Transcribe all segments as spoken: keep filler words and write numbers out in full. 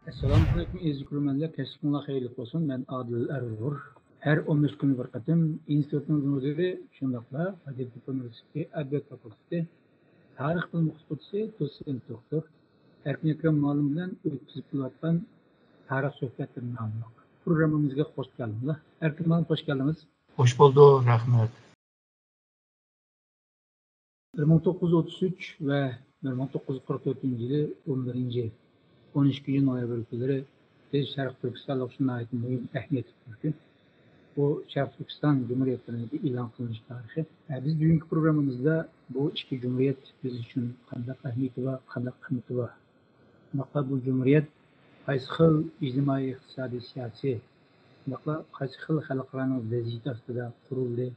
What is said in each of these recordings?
ئەسسالامۇ ئەلەيكۇم، ئەزىز كۆرۈرمەنلەر، كەچلىكىڭلار خەيرلىك بولسۇن. مەن ئادىل ئەرۇر. ھەر ئون بەش كۈندە بىر قېتىم ئىنستىتۇتنىڭ مۇدىرى، شۇنداقلا ھاجەتلىك ئۇنىۋېرسىتېتى ئەدەبىيات فاكۇلتېتى تارىخ بۆلۈمى ئوقۇتقۇچىسى، دوتسېنت دوكتور ئەركىن ئەكرەم مۇئەللىم بىلەن ئۆتكۈزۈپ كېلىۋاتقان تارىخ سۆھبەتلىرى ناملىق پروگراممىمىزغا خوش كەلدىڭلار. ئەركىن مۇئەللىم، خوش كەلدىڭىز. خوش بولدۇق، رەھمەت. بىر مىڭ توققۇز يۈز ئوتتۇز ئۈچ ۋە بىر مىڭ توققۇز يۈز قىرىق تۆتىنچى يىلى ئون بىرىنچى، ئون ئىككىنچى نويابىر كۈنلىرى بىز شەرقىي تۈركىستانلىق ئۈچۈن ناھايىتى مۇھىم، ئەھمىيەتلىك بىر كۈن. بۇ شەرقىي تۈركىستان جۇمھۇرىيەتلىرىنىڭكى ئېلان قىلىنىش تارىخى. ئە، بىز بۈگۈنكى پروگراممىمىزدا بۇ ئىككى جۇمھۇرىيەت بىز ئۈچۈن قانداق ئەھمىيىتى بار، قانداق قىممىتى بار؟ شۇنداقلا بۇ جۇمھۇرىيەت قايسى خىل ئىجتىمائىي، ئىقتىسادىي، سىياسىي، شۇنداقلا قايسى خىل خەلقئارانىڭ ۋەزىيىتى ئاستىدا قۇرۇلدى؟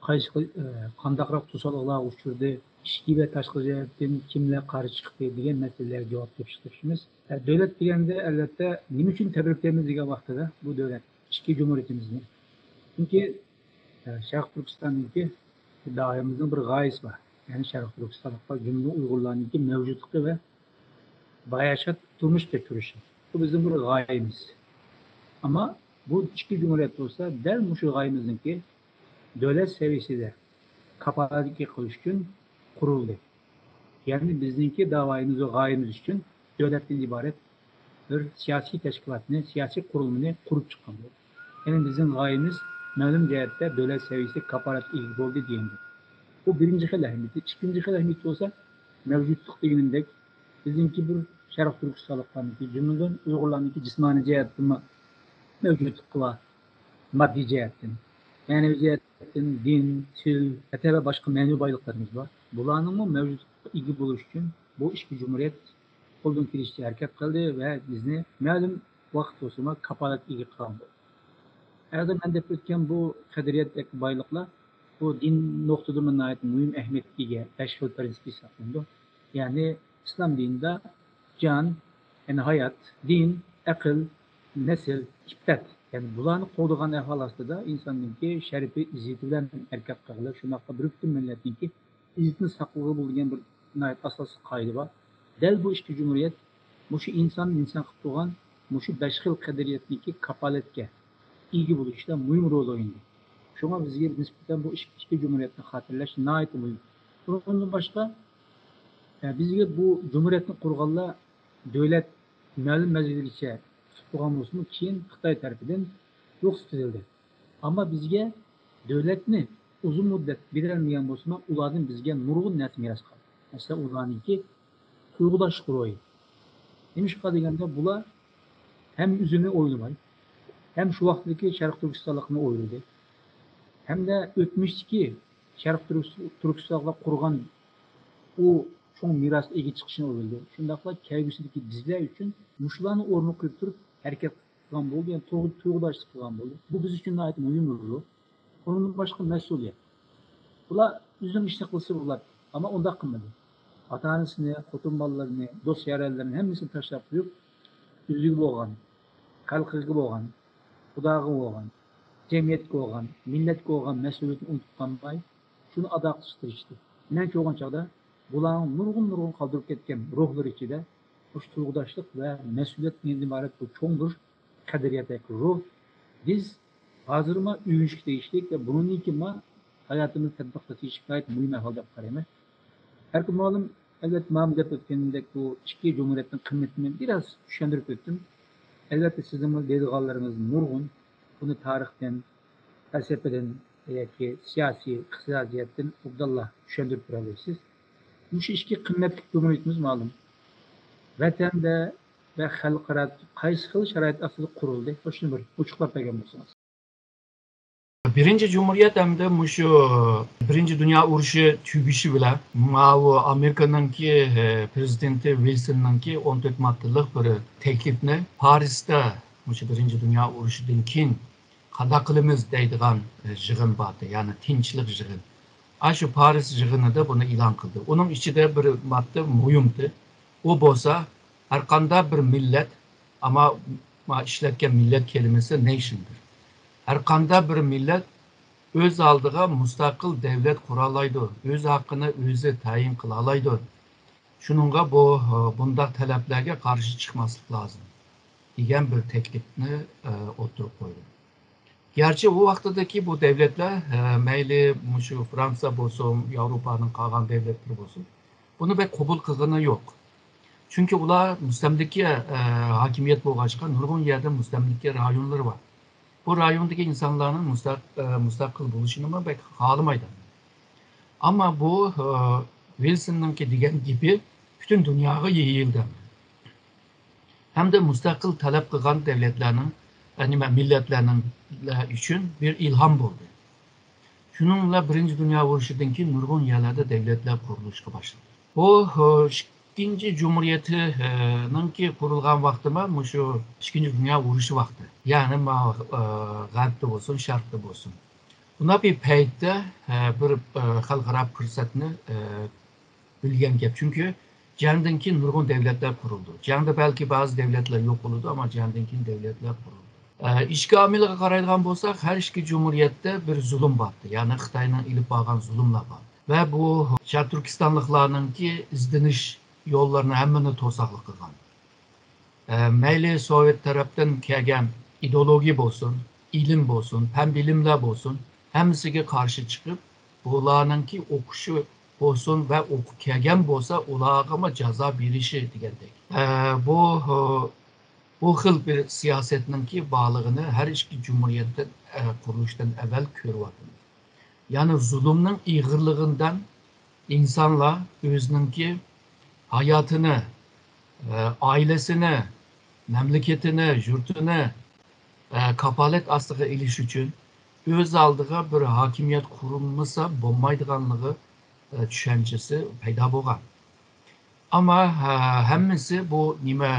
قايسى خىل، ئە، قانداقراق توسالغۇلارغا ئۇچرىدى؟ ئىچكى ۋە تاشقى جەھەتتىن كىملەر قارشى چىقتى؟ دېگەن مەسىلىلەرگە جاۋاب تېپىشقا تىرىشىمىز. ئە، دۆلەت دېگەندە، ئەلۋەتتە، نېمە ئۈچۈن تەبرىكلەيمىز دېگەن ۋاقتىدا بۇ دۆلەت، ئىچكى جۇمھۇرىيىتىمىزنى. چۈنكى، ئە، شەرقىي تۈركىستاندىكى داۋايىمىزنىڭ بىر غايىسى بار. يەنى شەرقىي تۈركىستانلىقلار، جۈملىدىن ئۇيغۇرلارنىڭكى مەۋجۇتلۇقى ۋە باياشات تۇرمۇش كەچۈرۈشى. بۇ بىزنىڭ بىر غايىمىز. ئەمما بۇ ئىچكى جۇمھۇرىيەت بولسا دەل مۇشۇ غايىمىزنىڭكى دۆلەت سەۋىيەسىدە كاپالەتلىك قىلىش ئۈچۈن قۇرۇلدى. يەنى بىزنىڭكى داۋايىمىز ۋە غايىمىز ئۈچۈن دۆلەتتىن ئىبارەت بىر سىياسىي تەشكىلاتنى، سىياسىي قۇرۇلمىنى قۇرۇپ چىققان بولدى. يەنى بىزنىڭ غايىمىز مەلۇم جەھەتتە دۆلەت سەۋىيەسىدە كاپالەتكە ئىگە بولدى دېگەن گەپ. بۇ بىرىنچى خىل ئەھمىيىتى. ئىككىنچى خىل ئەھمىيىتى بولسا، مەۋجۇتلۇق دېگىنىمدەك، بىزنىڭكى بىر شەرقىي تۈركىستانلىقلارنىڭكى، جۈملىدىن ئۇيغۇرلارنىڭكى جىسمانىي جەھەتتىنمۇ مەۋجۇتلۇقى بار، ماددىي جەھەتتىن، مەنىۋى جەھەتتىن، دىن، تىل، ئەتە ۋە باشقا مەنىۋى بايلىقلىرىمىز بار. بۇلارنىڭمۇ مەۋجۇتلۇقىغا ئىگە بولۇش ئۈچۈن بۇ ئىككى جۇمھۇرىيەت قولىدىن كېلىشىچە ھەرىكەت قىلدى ۋە بىزنى مەلۇم ۋاقىت بولسىمۇ كاپالەتكە ئىگە قىلغان بولدى. ھازىر مەن دەپ ئۆتكەن بۇ قەدرىيەتتەك بايلىقلار بۇ دىن نۇقتىدىنمۇ ناھايىتى مۇھىم ئەھمىيەتكە ئىگە بەش خىل پىرىنسىپ ھېسابلىنىدۇ. يەنى ئىسلام دىنىدا جان، يەنى ھايات، دىن، ئەقىل، نەسىل، ئىپپەت، يەنى بۇلارنى قوغدىغان ئەھۋال ئاستىدا ئىنساننىڭكى شەرىپى، ئىززىتى بىلەن ھەرىكەت قىلغىلى، شۇنداقلا بىر پۈتۈن مىللەتنىڭكى ئىززىتىنى ساقلىغىلى بولىدىگەن بىر ناھايىتى ئاساسلىق قائىدە بار. دەل بۇ ئىككى جۇمھۇرىيەت مۇشۇ ئىنساننى ئىنسان قىلىپ تۇرغان مۇشۇ بەش خىل قەدرىيەتنىڭكى كاپالەتكە ئىگە بولۇشتا مۇھىم رول ئوينىدى. شۇڭا بىزگە نىسبەتەن بۇ ئىككى، ئىككى جۇمھۇرىيەتنى خاتىرىلەش ناھايىتى مۇھىم. بۇنىڭدىن باشقا، ئە، بىزگە بۇ جۇمھۇرىيەتنى قۇرغانلار دۆلەت مەلۇم مەزگىلگىچە تۇتۇپ تۇرغان بولسىمۇ، كېيىن خىتاي تەرىپىدىن رۇخسەت ئېتىلدى. ئەمما بىزگە دۆلەتنى ئۇزۇن مۇددەت بېرەلمىگەن بولسىمۇ، ئۇلاردىن بىزگە نۇرغۇن نەرسە مىراس قالدى. مەسىلەن، ئۇلارنىڭكى تۇيغۇداشلىق روھى. نېمىشقا دېگەندە، بۇلار ھەم ئۆزىنى ئويلىماي، ھەم شۇ ۋاقىتتىكى شەرقىي تۈركىستانلىقنى ئويلىدى. ھەمدە ئۆتمۈشتىكى شەرقىي تۈركىس-، تۈركىستانلىقلار قۇرغان ئۇ چوڭ مىراسقا ئىگە چىقىشنى ئويلىدى. شۇنداقلا كەلگۈسىدىكى بىزلەر ئۈچۈن مۇشۇلارنى ئورنىغا قويۇپ تۇرۇپ ھەرىكەت قىلغان بولدى، يەنى تۇيغۇ-، تۇيغۇداشلىق قىلغان بولدى. بۇ بىز ئۈچۈن ناھايىتى مۇھىم بىر رول. ئۇنىڭدىن باشقا مەسئۇلىيەت. بۇلار ئۆزىنىڭ ئىشىنى قىلسا بولاتتى. ئەمما ئۇنداق قىلمىدى. ئاتا-ئانىسىنى، خوتۇن بالىلىرىنى، دوست-يارەنلىرىنى ھەممىسىنى تاشلاپ قويۇپ، ئۆزىگە بولغان، خەلقىگە بولغان، خۇداغا بولغان، جەمئىيەتكە بولغان، مىللەتكە بولغان مەسئۇلىيىتىنى ئۇنتۇپ قالماي، شۇنى ئادا قىلىشقا تىرىشتى. مەنچە بولغان چاغدا بۇلارنىڭ نۇرغۇن-نۇرغۇن قالدۇرۇپ كەتكەن روھلىرى ئىچىدە مۇشۇ تۇيغۇداشلىق ۋە مەسئۇلىيەتتىن ئىبارەت بۇ چوڭ بىر قەدرىيەتتەك روھ. بىز ھازىرمۇ ئۆگىنىشكە تېگىشلىك ۋە بۇنىڭدىن كېيىنمۇ ھاياتىمىزدا تەتبىقلاشقا تېگىشلىك ناھايىتى مۇھىم ئەھۋال دەپ قارايمەن. ئەركىن مۇئەللىم، ئەلۋەتتە، مانا دەپ ئۆتكىنىمدەك بۇ ئىككى جۇمھۇرىيەتنىڭ قىممىتىنى بىراز چۈشەندۈرۈپ ئۆتتۈم. ئەلۋەتتە، سىزنىڭمۇ دەيدىغانلىرىڭىز نۇرغۇن. بۇنى تارىختىن، پەلسەپىدىن ياكى سىياسىي، ئىقتىسادىي جەھەتتىن ئوبدانلا چۈشەندۈرۈپ بېرەلەيسىز. مۇشۇ ئىككى قىممەتلىك جۇمھۇرىيىتىمىز مەلۇم ۋەتەندە ۋە خەلقئارا قايسى خىل شارائىت ئاستىدا قۇرۇلدى؟ مۇشۇنى بىر ئوچۇقلاپ بەرگەن بولسىڭىز. بىرىنچى جۇمھۇرىيەت ھەمدە مۇشۇ بىرىنچى دۇنيا ئۇرۇشى تۈگىشى بىلەن ماۋۇ ئامېرىكىنىڭكى، ئە، پرېزىدېنتى ۋىلسوننىڭكى ئون تۆت ماددىلىق بىر تەكلىپنى پارىستا مۇشۇ بىرىنچى دۇنيا ئۇرۇشىدىن كېيىن قانداق قىلىمىز دەيدىغان، ئە، يىغىن باردى، يەنى تىنچلىق يىغىن. ئاشۇ پارىس يىغىنىدا بۇنى ئېلان قىلدى. ئۇنىڭ ئىچىدە بىر ماددا مۇھىمدى. ئۇ بولسا، ھەرقانداق بىر مىللەت، ئەمما ما ئىشلەتكەن مىللەت كەلىمىسى نېيشندۇر. ھەرقانداق بىر مىللەت ئۆز ئالدىغا مۇستەقىل دەۋلەت قۇرالايدۇ، ئۆز ھەققىنى ئۆزى تەيىن قىلالايدۇ. شۇنىڭغا بۇ، بۇنداق تەلەپلەرگە قارشى چىقماسلىق لازىم. دېگەن بىر تەكلىپنى ئوتتۇرىغا قويدى. گەرچە ئۇ ۋاقتىدىكى بۇ دەۋلەتلەر، مەيلى مۇشۇ فرانسىيە بولسۇن، ياۋروپانىڭ قالغان دەۋلەتلىرى بولسۇن، بۇنى بەك قوبۇل قىلغىنى يوق. چۈنكى ئۇلار مۇستەملىكە ھاكىمىيەت بولغاچقا، نۇرغۇن يەردە مۇستەملىكە رايونلىرى بار. بۇ رايوندىكى ئىنسانلارنىڭ مۇستەق-، مۇستەقىل بولۇشىنىمۇ بەك خالىمايدۇ. ئەمما بۇ ۋىلسوننىڭكى دېگەن گېپى پۈتۈن دۇنياغا يېيىلدى. ھەمدە مۇستەقىل تەلەپ قىلغان دەۋلەتلەرنىڭ، نېمە، مىللەتلەرنىڭ ئۈچۈن بىر ئىلھام بولدى. شۇنىڭ بىلەن بىرىنچى دۇنيا ئۇرۇشىدىن كېيىن نۇرغۇن يەرلەردە دەۋلەتلەر قۇرۇلۇشقا باشلىدى. بۇ ئىككىنچى جۇمھۇرىيىتىنىڭكى قۇرۇلغان ۋاقتىمۇ مۇشۇ ئىككىنچى دۇنيا ئۇرۇشى ۋاقتى. يەنى ما-، غەربتە بولسۇن، شەرقتە بولسۇن. بۇنداق بىر پەيتتە بىر خەلقئارا پۇرسەتنى بىلگەن گەپ. چۈنكى جەڭدىن كېيىن نۇرغۇن دەۋلەتلەر قۇرۇلدى. جەڭدە بەلكى بەزى دەۋلەتلەر يوق بولىدۇ، ئەمما جەڭدىن كېيىن دەۋلەتلەر قۇرۇلدى. ئىچكى ئامىلغا قارايدىغان بولساق، ھەر ئىككى جۇمھۇرىيەتتە بىر زۇلۇم بارتى. يەنى خىتاينىڭ ئېلىپ بارغان زۇلۇملار بار. ۋە بۇ شەرق تۈركىستانلىقلارنىڭكى ئىزدىنىش يوللىرىنى ھەممىنى توساقلىق قىلغان. مەيلى سوۋېت تەرەپتىن كەلگەن ئىدېئولوگىيە بولسۇن، ئىلىم بولسۇن، پەن بىلىملەر بولسۇن، ھەممىسىگە قارشى چىقىپ، بۇلارنىڭكى ئوقۇشى بولسۇن ۋە ئوقۇپ كەلگەن بولسا، ئۇلارغىمۇ جازا بېرىشى دېگەندەك. بۇ، بۇ خىل بىر سىياسەتنىڭكى بارلىقىنى ھەر ئىككى جۇمھۇرىيەتتە قۇرۇلۇشتىن ئەۋۋەل كۆرۈۋاتىمىز. يەنى زۇلۇمنىڭ ئېغىرلىقىدىن ئىنسانلار ئۆزىنىڭكى ھاياتىنى، ئائىلىسىنى، مەملىكىتىنى، يۇرتىنى كاپالەت ئاستىغا ئېلىش ئۈچۈن ئۆز ئالدىغا بىر ھاكىمىيەت قۇرمىسا بولمايدىغانلىقى چۈشەنچىسى پەيدا بولغان. ئەمما ھەممىسى بۇ نېمە،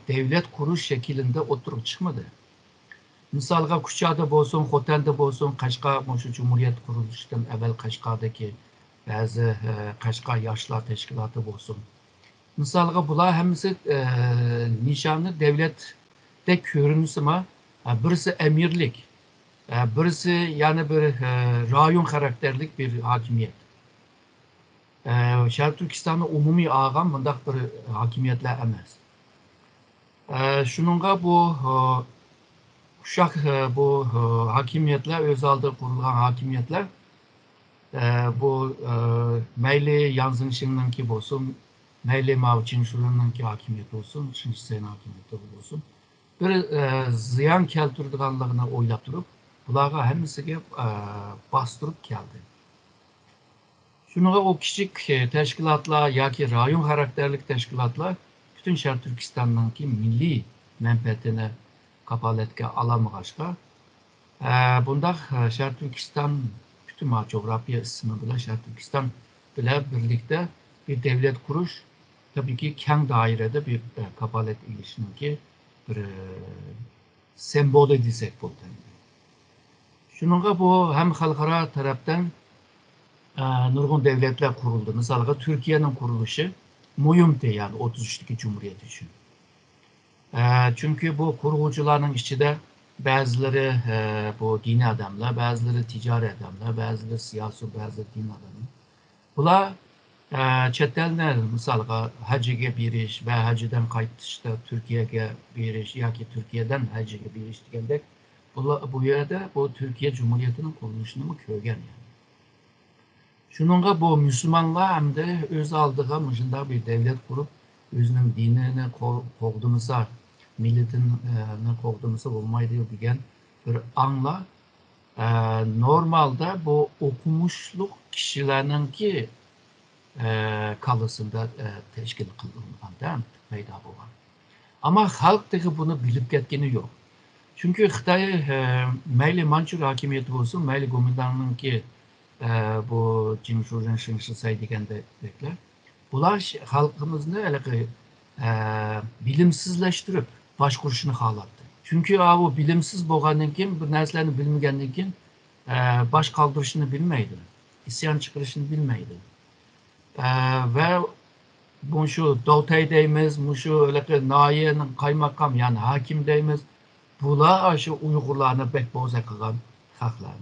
دەۋلەت قۇرۇش شەكلىدە ئوتتۇرىغا چىقمىدى. مىسالغا، كۇچادا بولسۇن، خوتەندە بولسۇن، قەشقەر، مۇشۇ جۇمھۇرىيەت قۇرۇلۇشىدىن ئەۋۋەل قەشقەردىكى بەزى، ئە، قەشقەر ياشلار تەشكىلاتى بولسۇن. مىسالغا، بۇلار ھەممىسى، ئە، نىشانى دەۋلەتتەك كۆرۈنسىمۇ، ئە، بىرسى ئەمىرلىك، ئە، بىرسى يەنە بىر، ئە، رايون خاراكتېرلىك بىر ھاكىمىيەت. ئە، شەرقىي تۈركىستاننى ئومۇمىي ئالغان مۇنداق بىر ھاكىمىيەتلەر ئەمەس. ئە، شۇنىڭغا بۇ، ئە، ئۇششاق، ئە، بۇ، ئە، ھاكىمىيەتلەر، ئۆز ئالدىغا قۇرۇلغان ھاكىمىيەتلەر، ئە، بۇ، ئە، مەيلى ياڭ زېڭشىڭنىڭكى بولسۇن، مەيلى ماۋۇ چىن شۇرېننىڭكى ھاكىمىيىتى بولسۇن، شېڭ شىسەينىڭ ھاكىمىيىتى بولسۇن، بىر، ئە، زىيان كەلتۈرىدىغانلىقىنى ئويلاپ تۇرۇپ، بۇلارغا ھەممىسىگە، ئە، باستۇرۇپ كەلدى. شۇنىڭغا ئۇ كىچىك، ئە، تەشكىلاتلار ياكى رايون خاراكتېرلىك تەشكىلاتلار پۈتۈن شەرقىي تۈركىستاننىڭكى مىللىي مەنپەئەتىنى كاپالەتكە ئالالمىغاچقا، ئە، بۇنداق، ئە، شەرقىي تۈركىستان پۈتۈن ما جۇغراپىيە ئىسمى بىلەن شەرقىي تۈركىستان بىلەن بىرلىكتە بىر دەۋلەت قۇرۇش، تەبىئىيكى، كەڭ دائىرىدە بىر، ئە، كاپالەت ئېلىشنىڭكى بىر، ئە، سىمۋولى دېسەك بولىدۇ. شۇنىڭغا بۇ ھەم خەلقئارا تەرەپتىن، ئە، نۇرغۇن دەۋلەتلەر قۇرۇلدى. مىسالغا، تۈركىيەنىڭ قۇرۇلۇشى مۇھىمتى، يەنى ئوتتۇز ئۈچتىكى جۇمھۇرىيەت ئۈچۈن. ئە، چۈنكى بۇ قۇرغۇچىلارنىڭ ئىچىدە بەزىلىرى، ئە، بۇ دىنىي ئادەملەر، بەزىلىرى تىجارىي ئادەملەر، بەزىلىرى سىياسىي، بەزىلىرى دىن ئادەملەر. بۇلار، ئە، چەت ئەلنى، مىسالغا، ھەجگە بېرىش ۋە ھەجدىن قايتىشتا تۈركىيەگە بېرىش ياكى تۈركىيەدىن ھەجگە بېرىش دېگەندەك، بۇلا-، بۇ يەردە بۇ تۈركىيە جۇمھۇرىيىتىنىڭ قۇرۇلۇشىنىمۇ كۆرگەن، يەنى. شۇنىڭغا بۇ مۇسۇلمانلار ئەمدى ئۆز ئالدىغا مۇشۇنداق بىر دەۋلەت قۇرۇپ، ئۆزىنىڭ دىنىنى قو-، قوغدىمىسا، مىللىتىنى قوغدىمىسا بولمايدۇ دېگەن بىر ئاڭلار، ئە، نورمالدا بۇ ئوقۇمۇشلۇق كىشىلەرنىڭكى، ئە، كاللىسىدا، ئە، تەشكىل قىلىنغاندا پەيدا بولغان. ئەمما خەلق تېخى بۇنى بىلىپ كەتكىنى يوق. چۈنكى خىتاي، ئە، مەيلى مانچۇر ھاكىمىيىتى بولسۇن، مەيلى گومىنداڭنىڭكى، ئە، بۇ جىڭ شۇرېن، شېڭ شىسەي دېگەندەكلەر، بۇلار ش-، خەلقىمىزنى ھېلىقى، ئە، بىلىمسىزلەشتۈرۈپ باشقۇرۇشنى خالاتتى. چۈنكى ئاۋۇ بىلىمسىز بولغاندىن كېيىن، بىر نەرسىلەرنى بىلمىگەندىن كېيىن، ئە، باش قالدۇرۇشنى بىلمەيدۇ، ئىسيان چىقىرىشنى بىلمەيدۇ. ئە، ۋە مۇشۇ دوتەي دەيمىز، مۇشۇ ھېلىقى ناھىيەنىڭ قايماقام، يەنى ھاكىم دەيمىز، بۇلار ئاشۇ ئۇيغۇرلارنى بەك بوزەك قىلغان خەقلەر.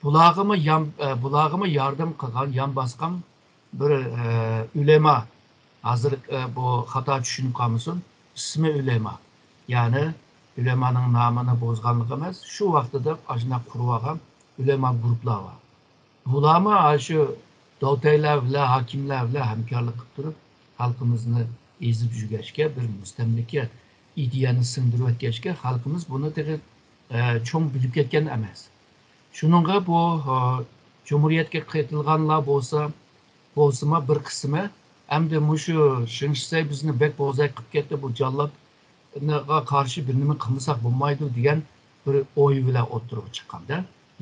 بۇلارغىمۇ يان-، ئە، بۇلارغىمۇ ياردەم قىلغان، يان باسقان بىر، ئە، ئۆلەما، ھازىر، ئە، بۇ خاتا چۈشىنىپ قالمىسۇن، ئىسمى ئۆلەما. يەنى ئۆلەمانىڭ نامىنى بۇزغانلىق ئەمەس، شۇ ۋاقتىدا ئاشۇنداق قۇرۇۋالغان ئۆلەما گۇرۇپلار بار. بۇلارمۇ ئاشۇ داۋتەيلەر بىلەن، ھاكىملار بىلەن ھەمكارلىق قىلىپ تۇرۇپ، خەلقىمىزنى ئېزىپ يۈرگەچكە، بىر مۇستەملىكە ئىدىيەنى سىڭدۈرۈۋەتكەچكە، خەلقىمىز بۇنى تېخى، ئە، چوڭ بىلىپ كەتكەن ئەمەس. شۇنىڭغا بۇ، ئە، جۇمھۇرىيەتكە قېتىلغانلار بولسا، بولسىمۇ بىر قىسمى، ئەمدى مۇشۇ شېڭ شىسەي بىزنى بەك بوزەك قىلىپ كەتتى، بۇ جاللاتقا قارشى بىر نېمە قىلمىساق بولمايدۇ دېگەن بىر ئوي بىلەن ئوتتۇرىغا چىققاندا.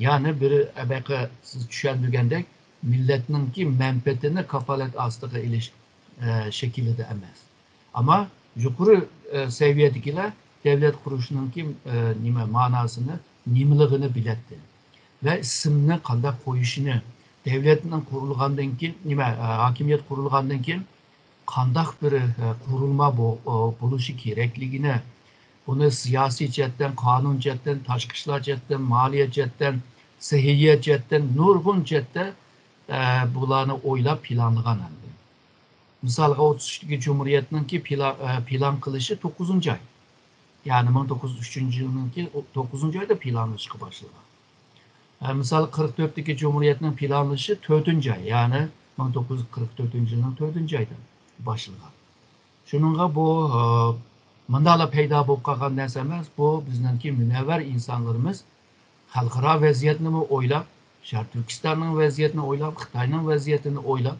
يەنى بىر، ئە، بەقى سىز چۈشەندۈرگەندەك، مىللەتنىڭكى مەنپەئەتىنى كاپالەت ئاستىغا ئېلىش، ئە، شەكلىدە ئەمەس. ئەمما يۇقىرى، ئە، سەۋىيەدىكىلەر دەۋلەت قۇرۇشنىڭكى، ئە، نېمە مەناسىنى، نېمىلىكىنى بىلەتتى. ۋە ئىسىمنى قانداق قويۇشنى، دەۋلەتنىڭ قۇرۇلغاندىن كېيىن، نېمە، ئە، ھاكىمىيەت قۇرۇلغاندىن كېيىن قانداق بىر، ئە، قۇرۇلما بو-، ئە، بولۇشى كېرەكلىكىنى، بۇنى سىياسىي جەھەتتىن، قانۇن جەھەتتىن، تاشقى ئىشلار جەھەتتىن، مالىيە جەھەتتىن، سېھىيە جەھەتتىن، نۇرغۇن جەھەتتە، ئە، بۇلارنى ئويلاپ پىلانلىغان ئەمدى. مىسالغا، ئوتتۇز ئۈچتىكى جۇمھۇرىيەتنىڭكى پىلا-، ئە، پىلان قىلىشى توققۇزىنچى ئاي. يەنى مىڭ توققۇز يۈز ئۈچىنچى يىلنىڭكى توققۇزىنچى ئايدا پىلانلىشىشقا باشلىغان. ئە، مىسال، قىرىق تۆتتىكى جۇمھۇرىيەتنىڭ پىلانلىشى تۆتىنچى ئاي، يەنى مىڭ توققۇز يۈز قىرىق تۆتىنچى يىلنىڭ تۆتىنچى ئايدا باشلىغان. شۇنىڭغا بۇ، ئە، مۇنداقلا پەيدا بولۇپ قالغان نەرسە ئەمەس، بۇ بىزنىڭكى مۇنەۋۋەر ئىنسانلىرىمىز خەلقئارا ۋەزىيەتنىمۇ ئويلاپ، شەرقىي تۈركىستاننىڭ ۋەزىيىتىنى ئويلاپ، خىتاينىڭ ۋەزىيىتىنى ئويلاپ،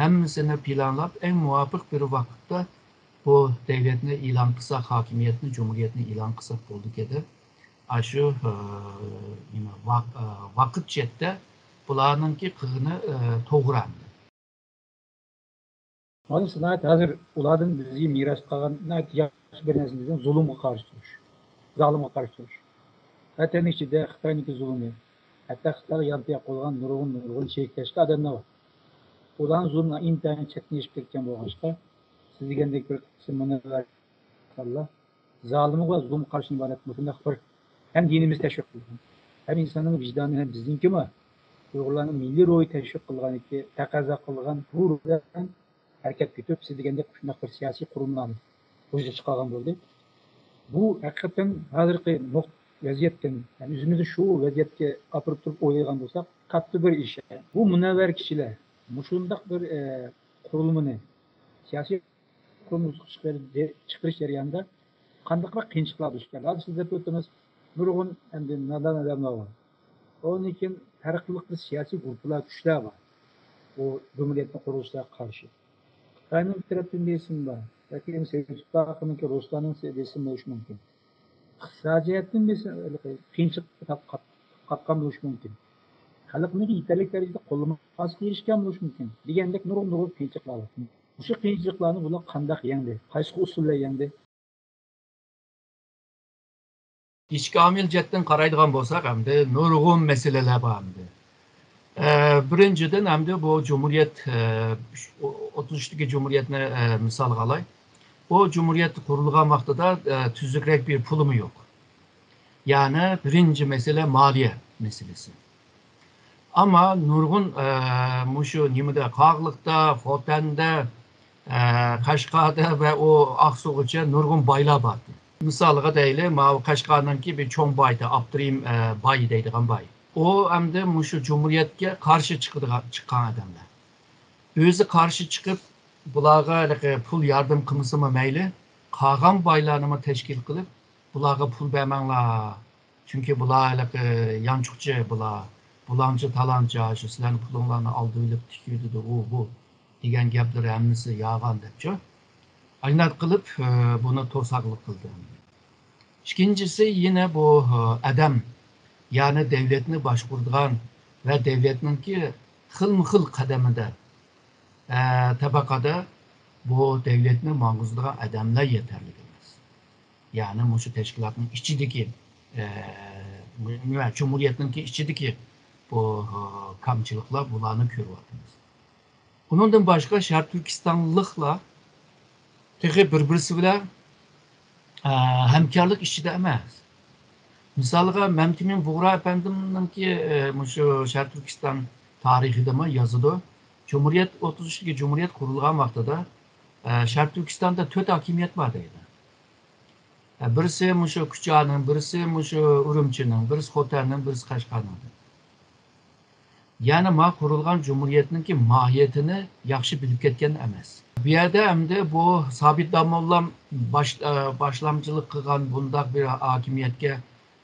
ھەممىسىنى پىلانلاپ، ئەڭ مۇۋاپىق بىر ۋاقىتتا بۇ دەۋلەتنى ئېلان قىلساق، ھاكىمىيەتنى، جۇمھۇرىيەتنى ئېلان قىلساق بولىدىكەن دەپ، ئاشۇ، ئە، نېمە، ۋاق-، ئە، ۋاقىت جەھەتتە بۇلارنىڭكى قىلغىنى، ئە، توغرا. مانا سىنائەت ھازىر ئۇلاردىن بىزگە مىراس قالغان ناھايىتى ياخشى بىر نەرسە دېسەم، زۇلۇمغا قارشى تۇرۇش، زالىمغا قارشى تۇرۇش. ۋەتەن ئىچىدە خىتاينىڭكى زۇلۇمى، ھەتتا خىتايغا يانتۇياق بولغان نۇرغۇن، نۇرغۇن چېرىكلەشكەن ئادەملەر بار. ئۇلارنىڭ زۇلمىغا ئىنتايىن چەتنىشىپ كەتكەن بولغاچقا، سىز دېگەندەك بىر قىسىم مۇنەۋۋەر ئىنسانلار زالىمغا زۇلۇم قارشى ئىبارەت مۇشۇنداق بىر ھەم دىنىمىز تەشۋىق قىلغان، ھەم ئىنساننىڭ ۋىجدانى ھەم بىزنىڭكىمۇ ئۇيغۇرلارنىڭ مىللىي روھى تەشۋىق قىلغانكى، تەقەززا قىلغان بۇ روھ بىلەن ھەرىكەتكە ئۆتۈپ، سىز دېگەندەك شۇنداق بىر سىياسىي قۇرۇلمىلارنى ۋۇجۇدقا چىقارغان بولدى. بۇ ھەقىقەتەن ھازىرقى نۇق-، ۋەزىيەتتىن، يەنى ئۆزىمىزنى شۇ ۋەزىيەتكە ئاپىرىپ تۇرۇپ ئويلىغان بولساق، كاتتا بىر ئىش. بۇ مۇنەۋۋەر كىشىلەر مۇشۇنداق بىر، ئە، قۇرۇلمىنى سىياسىي قۇرۇلمىسىغا چىقىرىش جەريانىدا قانداقراق قىيىنچىلىقلار دۇچ كەلدى؟ ھازىر سىز دەپ ئۆتتىڭىز، نۇرغۇن ئەمدى نادان ئادەملەر بار. ئۇندىن كېيىن پەرقلىق بىر سىياسىي گۇرۇپپىلار، كۈچلەر بار. بۇ جۇمھۇرىيەتنى قۇرۇشىغا قارشى. خىتاينىڭ بىر تەرەپتىن بېسىم بار. بەلكى سوۋېت ئىتتىپاقىنىڭكى، رۇسلارنىڭ بېسىمى بولۇشى مۇمكىن. ئىقتىسادىي جەھەتتىن بېسىم، قىيىنچىلىققا تاپ-، قاتقان بولۇشى مۇمكىن. خەلقنىڭكى يېتەرلىك دەرىجىدە قوللىماسلىقىغا ئېرىشكەن بولۇشى مۇمكىن. دېگەندەك نۇرغۇن، نۇرغۇن قىيىنچىلىقلار بار. مۇشۇ قىيىنچىلىقلارنى بۇلار قانداق يەڭدى؟ قايسى ئۇسۇل بىلەن يەڭدى؟ ئىچكى ئامىل جەھەتتىن قارايدىغان بولساق، ئەمدى نۇرغۇن مەسىلىلەر بار ئەمدى. ئە، بىرىنچىدىن، ئەمدى بۇ جۇمھۇرىيەت، ئە، ئوتتۇز ئۈچتىكى جۇمھۇرىيەتنى، ئە، مىسالغا ئالاي. بۇ جۇمھۇرىيەت قۇرۇلغان ۋاقتىدا، ئە، تۈزۈكرەك بىر پۇلىمۇ يوق. يەنى بىرىنچى مەسىلە مالىيە مەسىلىسى. ئەمما نۇرغۇن، ئە، مۇشۇ نېمىدە، قاغىلىقتا، خوتەندە، ئە، قەشقەردە ۋە ئۇ ئاقسۇغىچە نۇرغۇن بايلار بار. مىسالغا دەيلى، ماۋۇ قەشقەرنىڭكى بىر چوڭ بايى، ئابدۇرېھىم، ئە، باي دەيدىغان باي. ئۇ ئەمدى مۇشۇ جۇمھۇرىيەتكە قارشى چىقىدىغان، چىققان ئادەملەر. ئۆزى قارشى چىقىپ، بۇلارغا ھېلىقى پۇل ياردەم قىلمىسىمۇ مەيلى، قالغان بايلارنىمۇ تەشكىل قىلىپ، بۇلارغا پۇل بەرمەڭلار، چۈنكى بۇلار ھېلىقى يانچۇقچى، بۇلار بۇلاڭچى، تالانچى، شۇ سىلەرنىڭ پۇلۇڭلارنى ئالدىۋېلىپ تىكىۋېتىدۇ، ئۇ، بۇ دېگەن گەپلىرى ھەممىسى يالغان دەپچۇ. ئاشۇنداق قىلىپ، ئە، بۇنى توساقلىق قىلدى. ئىككىنچىسى يەنە بۇ، ئە، ئادەم، يەنى دەۋلەتنى باشقۇرىدىغان ۋە دەۋلەتنىڭكى خىلمۇ خىل قەدىمىدە، ئە، تەبەقەدە بۇ دەۋلەتنى ماڭغۇزىدىغان ئادەملەر يېتەرلىك ئەمەس. يەنى مۇشۇ تەشكىلاتنىڭ ئىچىدىكى، ئە، مۇ-، مۇ-، جۇمھۇرىيەتنىڭكى ئىچىدىكى بۇ، ئە، كامچىلىقلار، بۇلارنى كۆرۈۋاتىمىز. ئۇنىڭدىن باشقا شەرقىي تۈركىستانلىقلار تېخى بىر-بىرسى بىلەن، ئە، ھەمكارلىق ئىچىدە ئەمەس. مىسالغا، مەمتىمىن بۇغرا ئەپەندىمنىڭكى، ئە، مۇشۇ شەرقىي تۈركىستان تارىخىدىمۇ يازىدۇ. جۇمھۇرىيەت، ئوتتۇز ئۈچتىكى جۇمھۇرىيەت قۇرۇلغان ۋاقتىدا، ئە، شەرقىي تۈركىستاندا تۆت ھاكىمىيەت بار دەيدۇ. بىرسى مۇشۇ كۇچانىڭ، بىرسى مۇشۇ ئۈرۈمچىنىڭ، بىرسى خوتەننىڭ، بىرسى قەشقەرنىڭ. يەنى ما قۇرۇلغان جۇمھۇرىيەتنىڭكى ماھىيىتىنى ياخشى بىلىپ كەتكەن ئەمەس. بۇ يەردە ئەمدى بۇ سابىت داموللام باش-، ئە، باشلامچىلىق قىلغان بۇنداق بىر ھاكىمىيەتكە،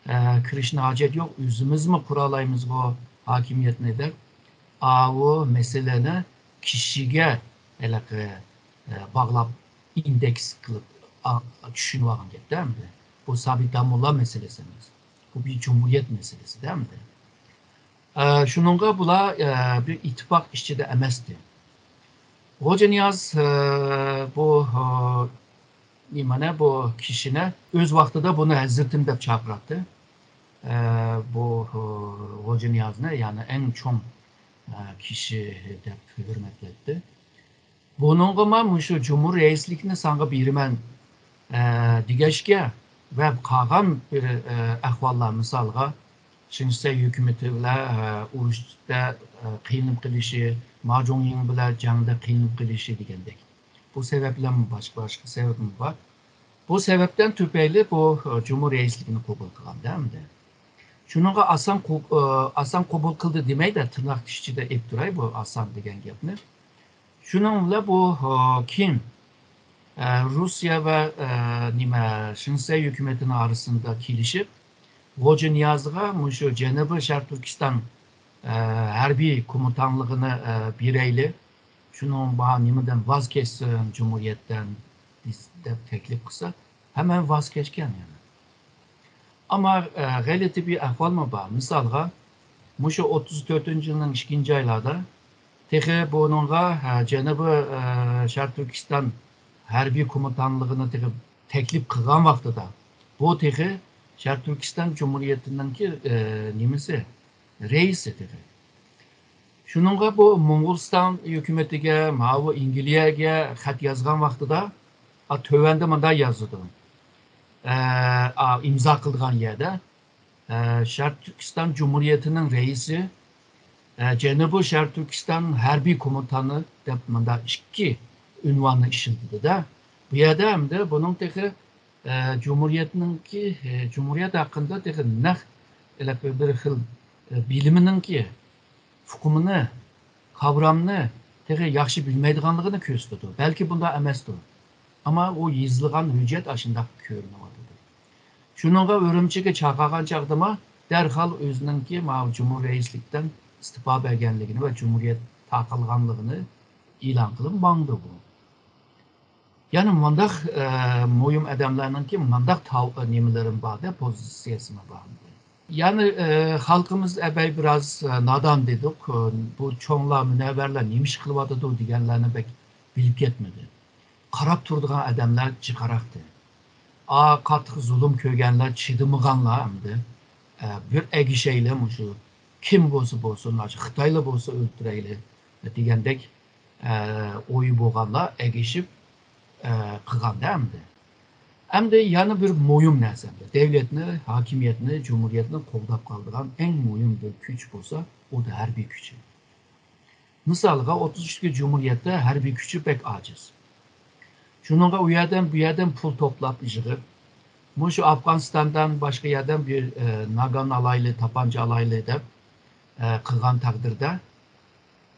ئە، كىرىشنى ھاجەت يوق. ئۆزىمىزمۇ قۇرالايمىز بۇ ھاكىمىيەتنى دەپ، ئاۋۇ مەسىلىنى كىشىگە ھېلىقى، ئە، باغلاپ، ئىندېكس قىلىپ، ئا، چۈشىنىۋالغان گەپتە ئەمدى. بۇ سابىت داموللا مەسىلىسى ئەمەس. بۇ بىر جۇمھۇرىيەت مەسىلىسىدە ئەمدى. ئە، شۇنىڭغا بۇلار، ئە، بىر ئىتتىپاق ئىچىدە ئەمەستى. غوجانىياز، ئە، بۇ، ئە، نېمىنى، بۇ كىشىنى ئۆز ۋاقتىدا بۇنى ھەزرىتىم دەپ چاقىراتتى. ئە، بۇ، ئە، غوجانىيازنى، يەنى ئەڭ چوڭ، ئە، كىشى دەپ ھۆرمەتلەيتتى. بۇنىڭغىمۇ مۇشۇ جۇمھۇر رەئىسلىكنى ساڭا بېرىمەن، ئە، دېگەچكە ۋە قالغان بىر، ئە، ئەھۋاللار، مىسالغا، شېڭ شىسەي ھۆكۈمىتى بىلەن، ئە، ئۇرۇشتا، ئە، قىينىلىپ قېلىشى، ما جۇڭيىڭ بىلەن جەڭدە قىينىلىپ قېلىشى دېگەندەك. بۇ سەۋەبلەرمۇ باشقا، باشقا سەۋەبمۇ بار. بۇ سەۋەبتىن تۈپەيلى بۇ، ئە، جۇمھۇر رەئىسلىكىنى قوبۇل قىلغاندا ئەمدى. شۇنىڭغا ئاسان قو-، ئە، ئاسان قوبۇل قىلدى دېمەيدۇ، تىرناق ئىچىدە ئېلىپ تۇراي بۇ ئاسان دېگەن گەپنى. شۇنىڭ بىلەن بۇ، ئە، كېيىن، ئە، روسىيە ۋە، ئە، نېمە، شېڭ شىسەي ھۆكۈمىتىنىڭ ئارىسىدا كېلىشىپ، غوجانىيازغا مۇشۇ جەنۇبىي شەرقىي تۈركىستان، ئە، ھەربىي كوماندانلىقىنى، ئە، بېرەيلى. شۇنىڭ بار نېمىدىن ۋاز كەچسۇن، جۇمھۇرىيەتتىن، دېس-، دەپ تەكلىپ قىلسا، ھەممە ۋاز كەچكەن يەنە. ئەمما، ئە، غەلىتە بىر ئەھۋالمۇ بار. مىسالغا، مۇشۇ ئوتتۇز تۆتىنچى يىلنىڭ ئىككىنچى ئايلاردا تېخى بۇنىڭغا، ئە، جەنۇبىي، ئە، شەرقىي تۈركىستان ھەربىي كوماندانلىقىنى تېخى تەكلىپ قىلغان ۋاقتىدا، بۇ تېخى شەرقىي تۈركىستان جۇمھۇرىيىتىنىڭكى، ئە، نېمىسى، رەئىسى تېخى. شۇنىڭغا بۇ موڭغۇلىستان ھۆكۈمىتىگە، ماۋۇ ئەنگلىيەگە خەت يازغان ۋاقتىدا، ئا، تۆۋەندە مۇنداق يازىدۇ. ئە، ئا، ئىمزا قىلغان يەردە، ئە، شەرقىي تۈركىستان جۇمھۇرىيىتىنىڭ رەئىسى، ئە، جەنۇبىي شەرقىي تۈركىستان ھەربىي كوماندانى دەپ مۇنداق ئىككى ئۇنۋاننى ئىشلىتىدۇ-دە. بۇ يەردە ئەمدى بۇنىڭ تېخى، ئە، جۇمھۇرىيەتنىڭكى، ئە، جۇمھۇرىيەت ھەققىدە تېخى نەق بىر خىل، ئە، بىلىمىنىڭكى ئۇقۇمىنى، قاۋرامنى تېخى ياخشى بىلمەيدىغانلىقىنى كۆرسىتىدۇ. بەلكى بۇنداق ئەمەستۇر. ئەمما ئۇ يېزىلغان ھۆججەت ئاشۇنداق كۆرۈنۈۋاتىدۇ. شۇنىڭغا ئۈرۈمچىگە چاقىرغان چاغدىمۇ دەرھال ئۆزىنىڭكى ماۋۇ جۇمھۇر رەئىسلىكتىن ئىستېپا بەرگەنلىكىنى ۋە جۇمھۇرىيەت تارقالغانلىقىنى ئېلان قىلىپ ماڭدى بۇ. يەنى مۇنداق، ئە، مۇھىم ئادەملەرنىڭكى مۇنداق تاۋ-، نېمىلىرىمۇ بار-دە، پوزىتسىيەسىمۇ بار. يەنى، ئە، خەلقىمىز ئەبەي بىراز، ئە، نادان دېدۇق. بۇ چوڭلار، مۇنەۋۋەرلەر نېمە ئىش قىلىۋاتىدۇ دېگەنلەرنى بەك بىلىپ كەتمىدى. قاراپ تۇرىدىغان ئادەملەر جىقراقتى. ئا، قاتتىق زۇلۇم كۆرگەنلەر چىدىمىغانلار ئەمدى، ئە، بىر ئەگىشەيلى مۇشۇ كىم بولسا بولسۇن، مانا شۇ خىتايلا بولسا ئۆلتۈرەيلى دېگەندەك، ئە، ئويى بولغانلار ئەگىشىپ، ئە، قىلغاندا ئەمدى. ئەمدى يەنە بىر مۇھىم نەرسە، دەۋلەتنى، ھاكىمىيەتنى، جۇمھۇرىيەتنى قوغداپ قالىدىغان ئەڭ مۇھىم بىر كۈچ بولسا، ئۇ دا ھەربىي كۈچى. مىسالغا، ئوتتۇز ئۈچتىكى جۇمھۇرىيەتتە ھەربىي كۈچى بەك ئاجىز. شۇنىڭغا ئۇ يەردىن، بۇ يەردىن پۇل توپلاپ يىغىپ، مۇشۇ ئافغانىستاندىن باشقا يەردىن بىر، ئە، ناگان ئالايلى، تاپانچا ئالايلى دەپ، ئە، قىلغان تەقدىردە،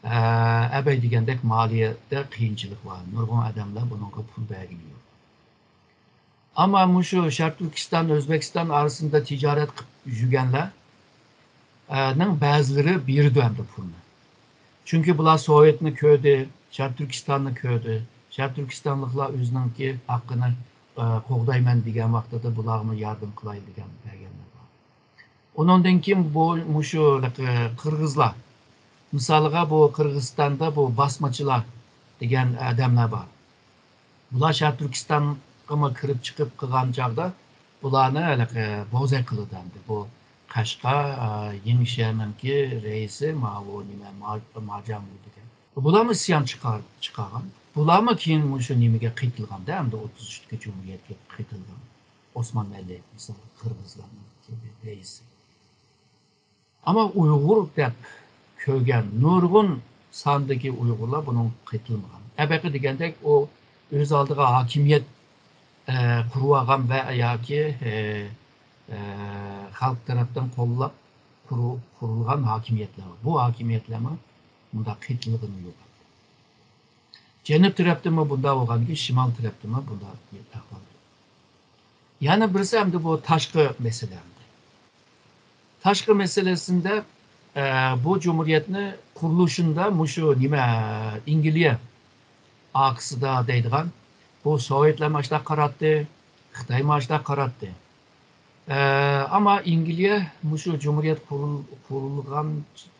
ئە، ئەبەي دېگەندەك مالىيەدە قىيىنچىلىق بار. نۇرغۇن ئادەملەر بۇنىڭغا پۇل بەرگىنى يوق. ئەمما مۇشۇ شەرقىي تۈركىستان، ئۆزبېكىستان ئارىسىدا تىجارەت قىلىپ يۈرگەنلەر، ئە، نىڭ بەزىلىرى بېرىدۇ ئەمدى پۇلنى. چۈنكى بۇلار سوۋېتنى كۆردى، شەرقىي تۈركىستاننى كۆردى. شەرقىي تۈركىستانلىقلار ئۆزىنىڭكى ھەققىنى، ئە، قوغدايمەن دېگەن ۋاقتىدا بۇلارغىمۇ ياردەم قىلايلى دېگەن بەرگەنلەر بار. ئۇنىڭدىن كېيىن بۇ، مۇشۇ، ئە، قىرغىزلار. مىسالىغا، بۇ قىرغىزىستاندا بۇ باسمىچىلار دېگەن ئادەملەر بار. بۇلار شەرقىي تۈركىستانغىمۇ كىرىپ چىقىپ قىلغان چاغدا بۇلارنى ھېلىقى بوزەك قىلىدۇ ئەمدى. بۇ قەشقەر، ئە، يېڭىشەنىڭكى رەئىسى ماۋۇ نېمە، ما-، ماجامۇ دېگەن. بۇلارمۇ ئىسيان چىقار-، چىقارغان. بۇلارمۇ كېيىن مۇشۇ نېمىگە قېتىلغاندا، ئەمدى ئوتتۇز ئۈچتىكى جۇمھۇرىيەتكە قېتىلغان. ئوسمان ئەلى، مىسال، قىرغىزلارنىڭكى رەئىسى. ئەمما ئۇيغۇر دەپ كۆرگەن نۇرغۇن ساندىكى ئۇيغۇرلار بۇنىڭغا قېتىلمىغان. ئەبەقى دېگەندەك، ئۇ ئۆز ئالدىغا ھاكىمىيەت ئە، قۇرۇۋالغان ۋە ياكى، ئە، ئە، خەلق تەرەپتىن قوللاپ قۇرۇ-، قۇرۇلغان ھاكىمىيەتلەر بار. بۇ ھاكىمىيەتلەرمۇ مۇنداق قېتىلغىنى يوق. جەنۇب تەرەپتىمۇ بۇنداق بولغاندىكىن، شىمال تەرەپتىمۇ بۇنداق ئەھۋال. يەنە بىرسى ئەمدى بۇ تاشقى مەسىلە ئەمدى. تاشقى مەسىلىسىندە، ئە، بۇ جۇمھۇرىيەتنى قۇرۇلۇشىندا مۇشۇ نېمە، ئەنگلىيە ئارقىسىدا دەيدىغان، بۇ سوۋېتلار ماشۇنداق قاراتتى، خىتاي ماشۇنداق قاراتتى. ئە، ئەمما ئەنگلىيە مۇشۇ جۇمھۇرىيەت قۇرۇل-، قۇرۇلغان،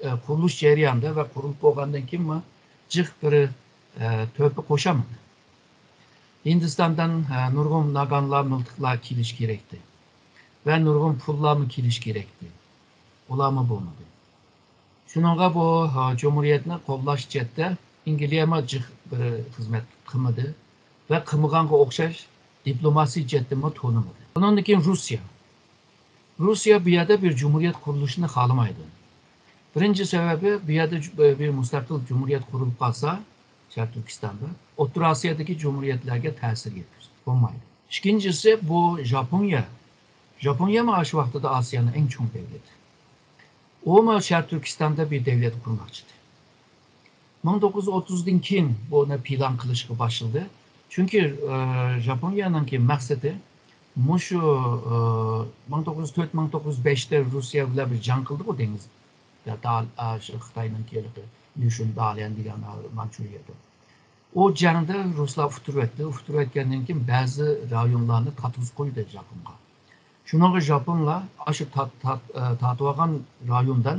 ئە، قۇرۇلۇش جەريانىدا ۋە قۇرۇلۇپ بولغاندىن كېيىنمۇ جىق بىر، ئە، تۆھپە قوشالمىدى. ھىندىستاندىن، ئە، نۇرغۇن ناگانلار، مىلتىقلار كېلىش كېرەكتى. ۋە نۇرغۇن پۇللارمۇ كېلىش كېرەكتى. ئۇلارمۇ بولمىدى. شۇنىڭغا بۇ، ھە، جۇمھۇرىيەتنى قوللاش جەھەتتە ئەنگلىيەمۇ جىق بىر خىزمەت قىلمىدى ۋە قىلمىغانغا ئوخشاش دىپلوماسىي جەھەتتىمۇ تونۇمىدى. ئۇنىڭدىن كېيىن روسىيە. روسىيە بۇ يەردە بىر جۇمھۇرىيەت قۇرۇلۇشىنى خالىمايدۇ. بىرىنچى سەۋەبى، بۇ يەردە جۇ-، بىر مۇستەقىل جۇمھۇرىيەت قۇرۇلۇپ قالسا، شەرقىي تۈركىستاندا ئوتتۇرا ئاسىيادىكى جۇمھۇرىيەتلەرگە تەسىر يەتكۈزۈپ بولمايدۇ. ئىككىنچىسى، بۇ ژاپونىيە. ژاپونىيەمۇ ئاشۇ ۋاقتىدا ئاسىيانىڭ ئەڭ چوڭ دۆلىتى. ئۇمۇ شەرقىي تۈركىستاندا بىر دۆلەت قۇرماقچىدى. مىڭ توققۇز يۈز ئوتتۇزدىن كېيىن بۇنى پىلان قىلىشقا باشلىدى. چۈنكى، ئە، ژاپونىيەنىڭكى مەقسىتى مۇشۇ، ئە، مىڭ توققۇز يۈز تۆت، مىڭ توققۇز يۈز بەشتە روسىيە بىلەن بىر جەڭ قىلدىغۇ دېڭىزدا. دال-، ئە، شۇ خىتاينىڭكى ھېلىقى لۈشۈن داليەن دېگەن، ئە، مانچۇرىيەدە. ئۇ جەڭدە رۇسلار ئۇتتۇرۇۋەتتى. ئۇتتۇرۇۋەتكەندىن كېيىن بەزى رايونلارنى تارتقۇزۇپ قويدى ژاپونغا. شۇنىڭغا ژاپونلار ئاشۇ تارت-، تارت-، ئە، تارتىۋالغان رايوندىن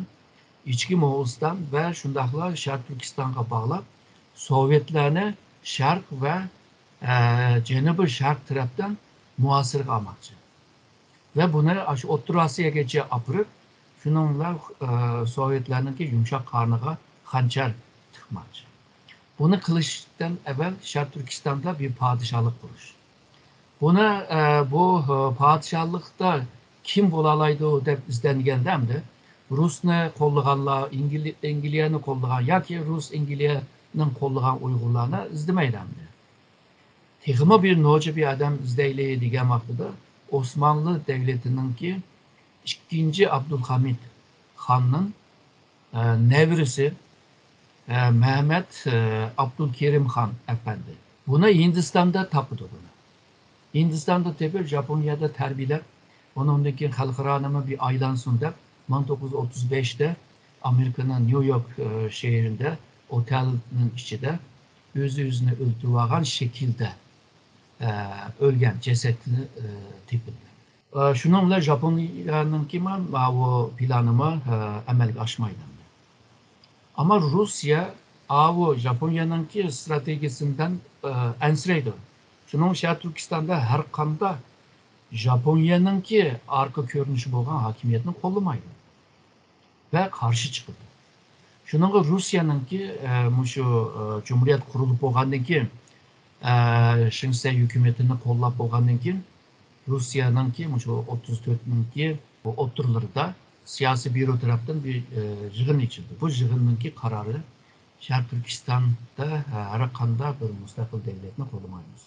ئىچكى موغۇلىستان ۋە شۇنداقلا شەرقىي تۈركىستانغا باغلاپ، سوۋېتلارنى شەرق ۋە، ئە، جەنۇبىي شەرق تەرەپتىن مۇھاسىرىگە ئالماقچى. ۋە بۇنى ئاشۇ ئوتتۇرا ئاسىياگىچە ئاپىرىپ، شۇنىڭ بىلەن، ئە، سوۋېتلارنىڭكى يۇمشاق قارنىغا خەنجەر تىقماقچى. بۇنى قىلىشتىن ئەۋۋەل شەرقىي تۈركىستاندا بىر پادىشاھلىق قۇرۇش. بۇنى، ئە، بۇ، ئە، پادىشاھلىقتا كىم بولالايدۇ دەپ ئىزدەنگەندە ئەمدى رۇسنى قوللىغانلار، ئىنگلى-، ئەنگلىيەنى قوللىغان ياكى رۇس ئەنگلىيەنىڭ قوللىغان ئۇيغۇرلارنى ئىزدىمەيدۇ ئەمدى. تېخىمۇ بىر نوچى بىر ئادەم ئىزدەيلى دېگەن ۋاقتىدا ئوسمانلى دەۋلىتىنىڭكى ئىككىنچى ئابدۇلھامىد خاننىڭ، ئە، نەۋرىسى، ئە، مەمەت، ئە، ئابدۇلكېرىم خان ئەپەندى. بۇنى ھىندىستاندا تاپىدۇ بۇنى. ھىندىستاندا تېپىپ، ژاپونىيەدە تەربىيەلەپ، ئۇنىڭدىن كېيىن خەلقئارانىمۇ بىر ئايلانسۇن دەپ، مىڭ توققۇز يۈز ئوتتۇز بەشتە ئامېرىكىنىڭ نيۇ يورك، ئە، شەھىرىندە ئوتېلنىڭ ئىچىدە ئۆزى ئۆزىنى ئۆلتۈرۈۋالغان شەكىلدە، ئە، ئۆلگەن جەسەتنى، ئە، تېپىلدى. ئە، شۇنىڭ بىلەن ژاپونىيەنىڭكىمۇ ماۋۇ پىلانىمۇ، ئە، ئەمەلگە ئاشمايدۇ. ئەمما روسىيە ئاۋۇ ژاپونىيەنىڭكى ئىستراتېگىيىسىدىن، ئە، ئەنسىرەيدۇ. شۇنىڭ شەرقىي تۈركىستاندا ھەر قانداق ژاپونىيەنىڭكى ئارقا كۆرۈنۈشى بولغان ھاكىمىيەتنى قوللىمايدۇ ۋە قارشى چىقىدۇ. شۇنىڭغا روسىيەنىڭكى، ئە، مۇشۇ، ئە، جۇمھۇرىيەت قۇرۇلۇپ بولغاندىن كېيىن، ئە، شېڭ شىسەي ھۆكۈمىتىنى قوللاپ بولغاندىن كېيىن، روسىيەنىڭكى مۇشۇ ئوتتۇز تۆتنىڭكى ئوتتۇرىلىرىدا سىياسىي بيۇرو تەرەپتىن بىر، ئە، يىغىن ئېچىلدى. بۇ يىغىننىڭكى قارارى شەرقىي تۈركىستاندا ھەر قانداق بىر مۇستەقىل دۆلەتنى قوللىمايمىز.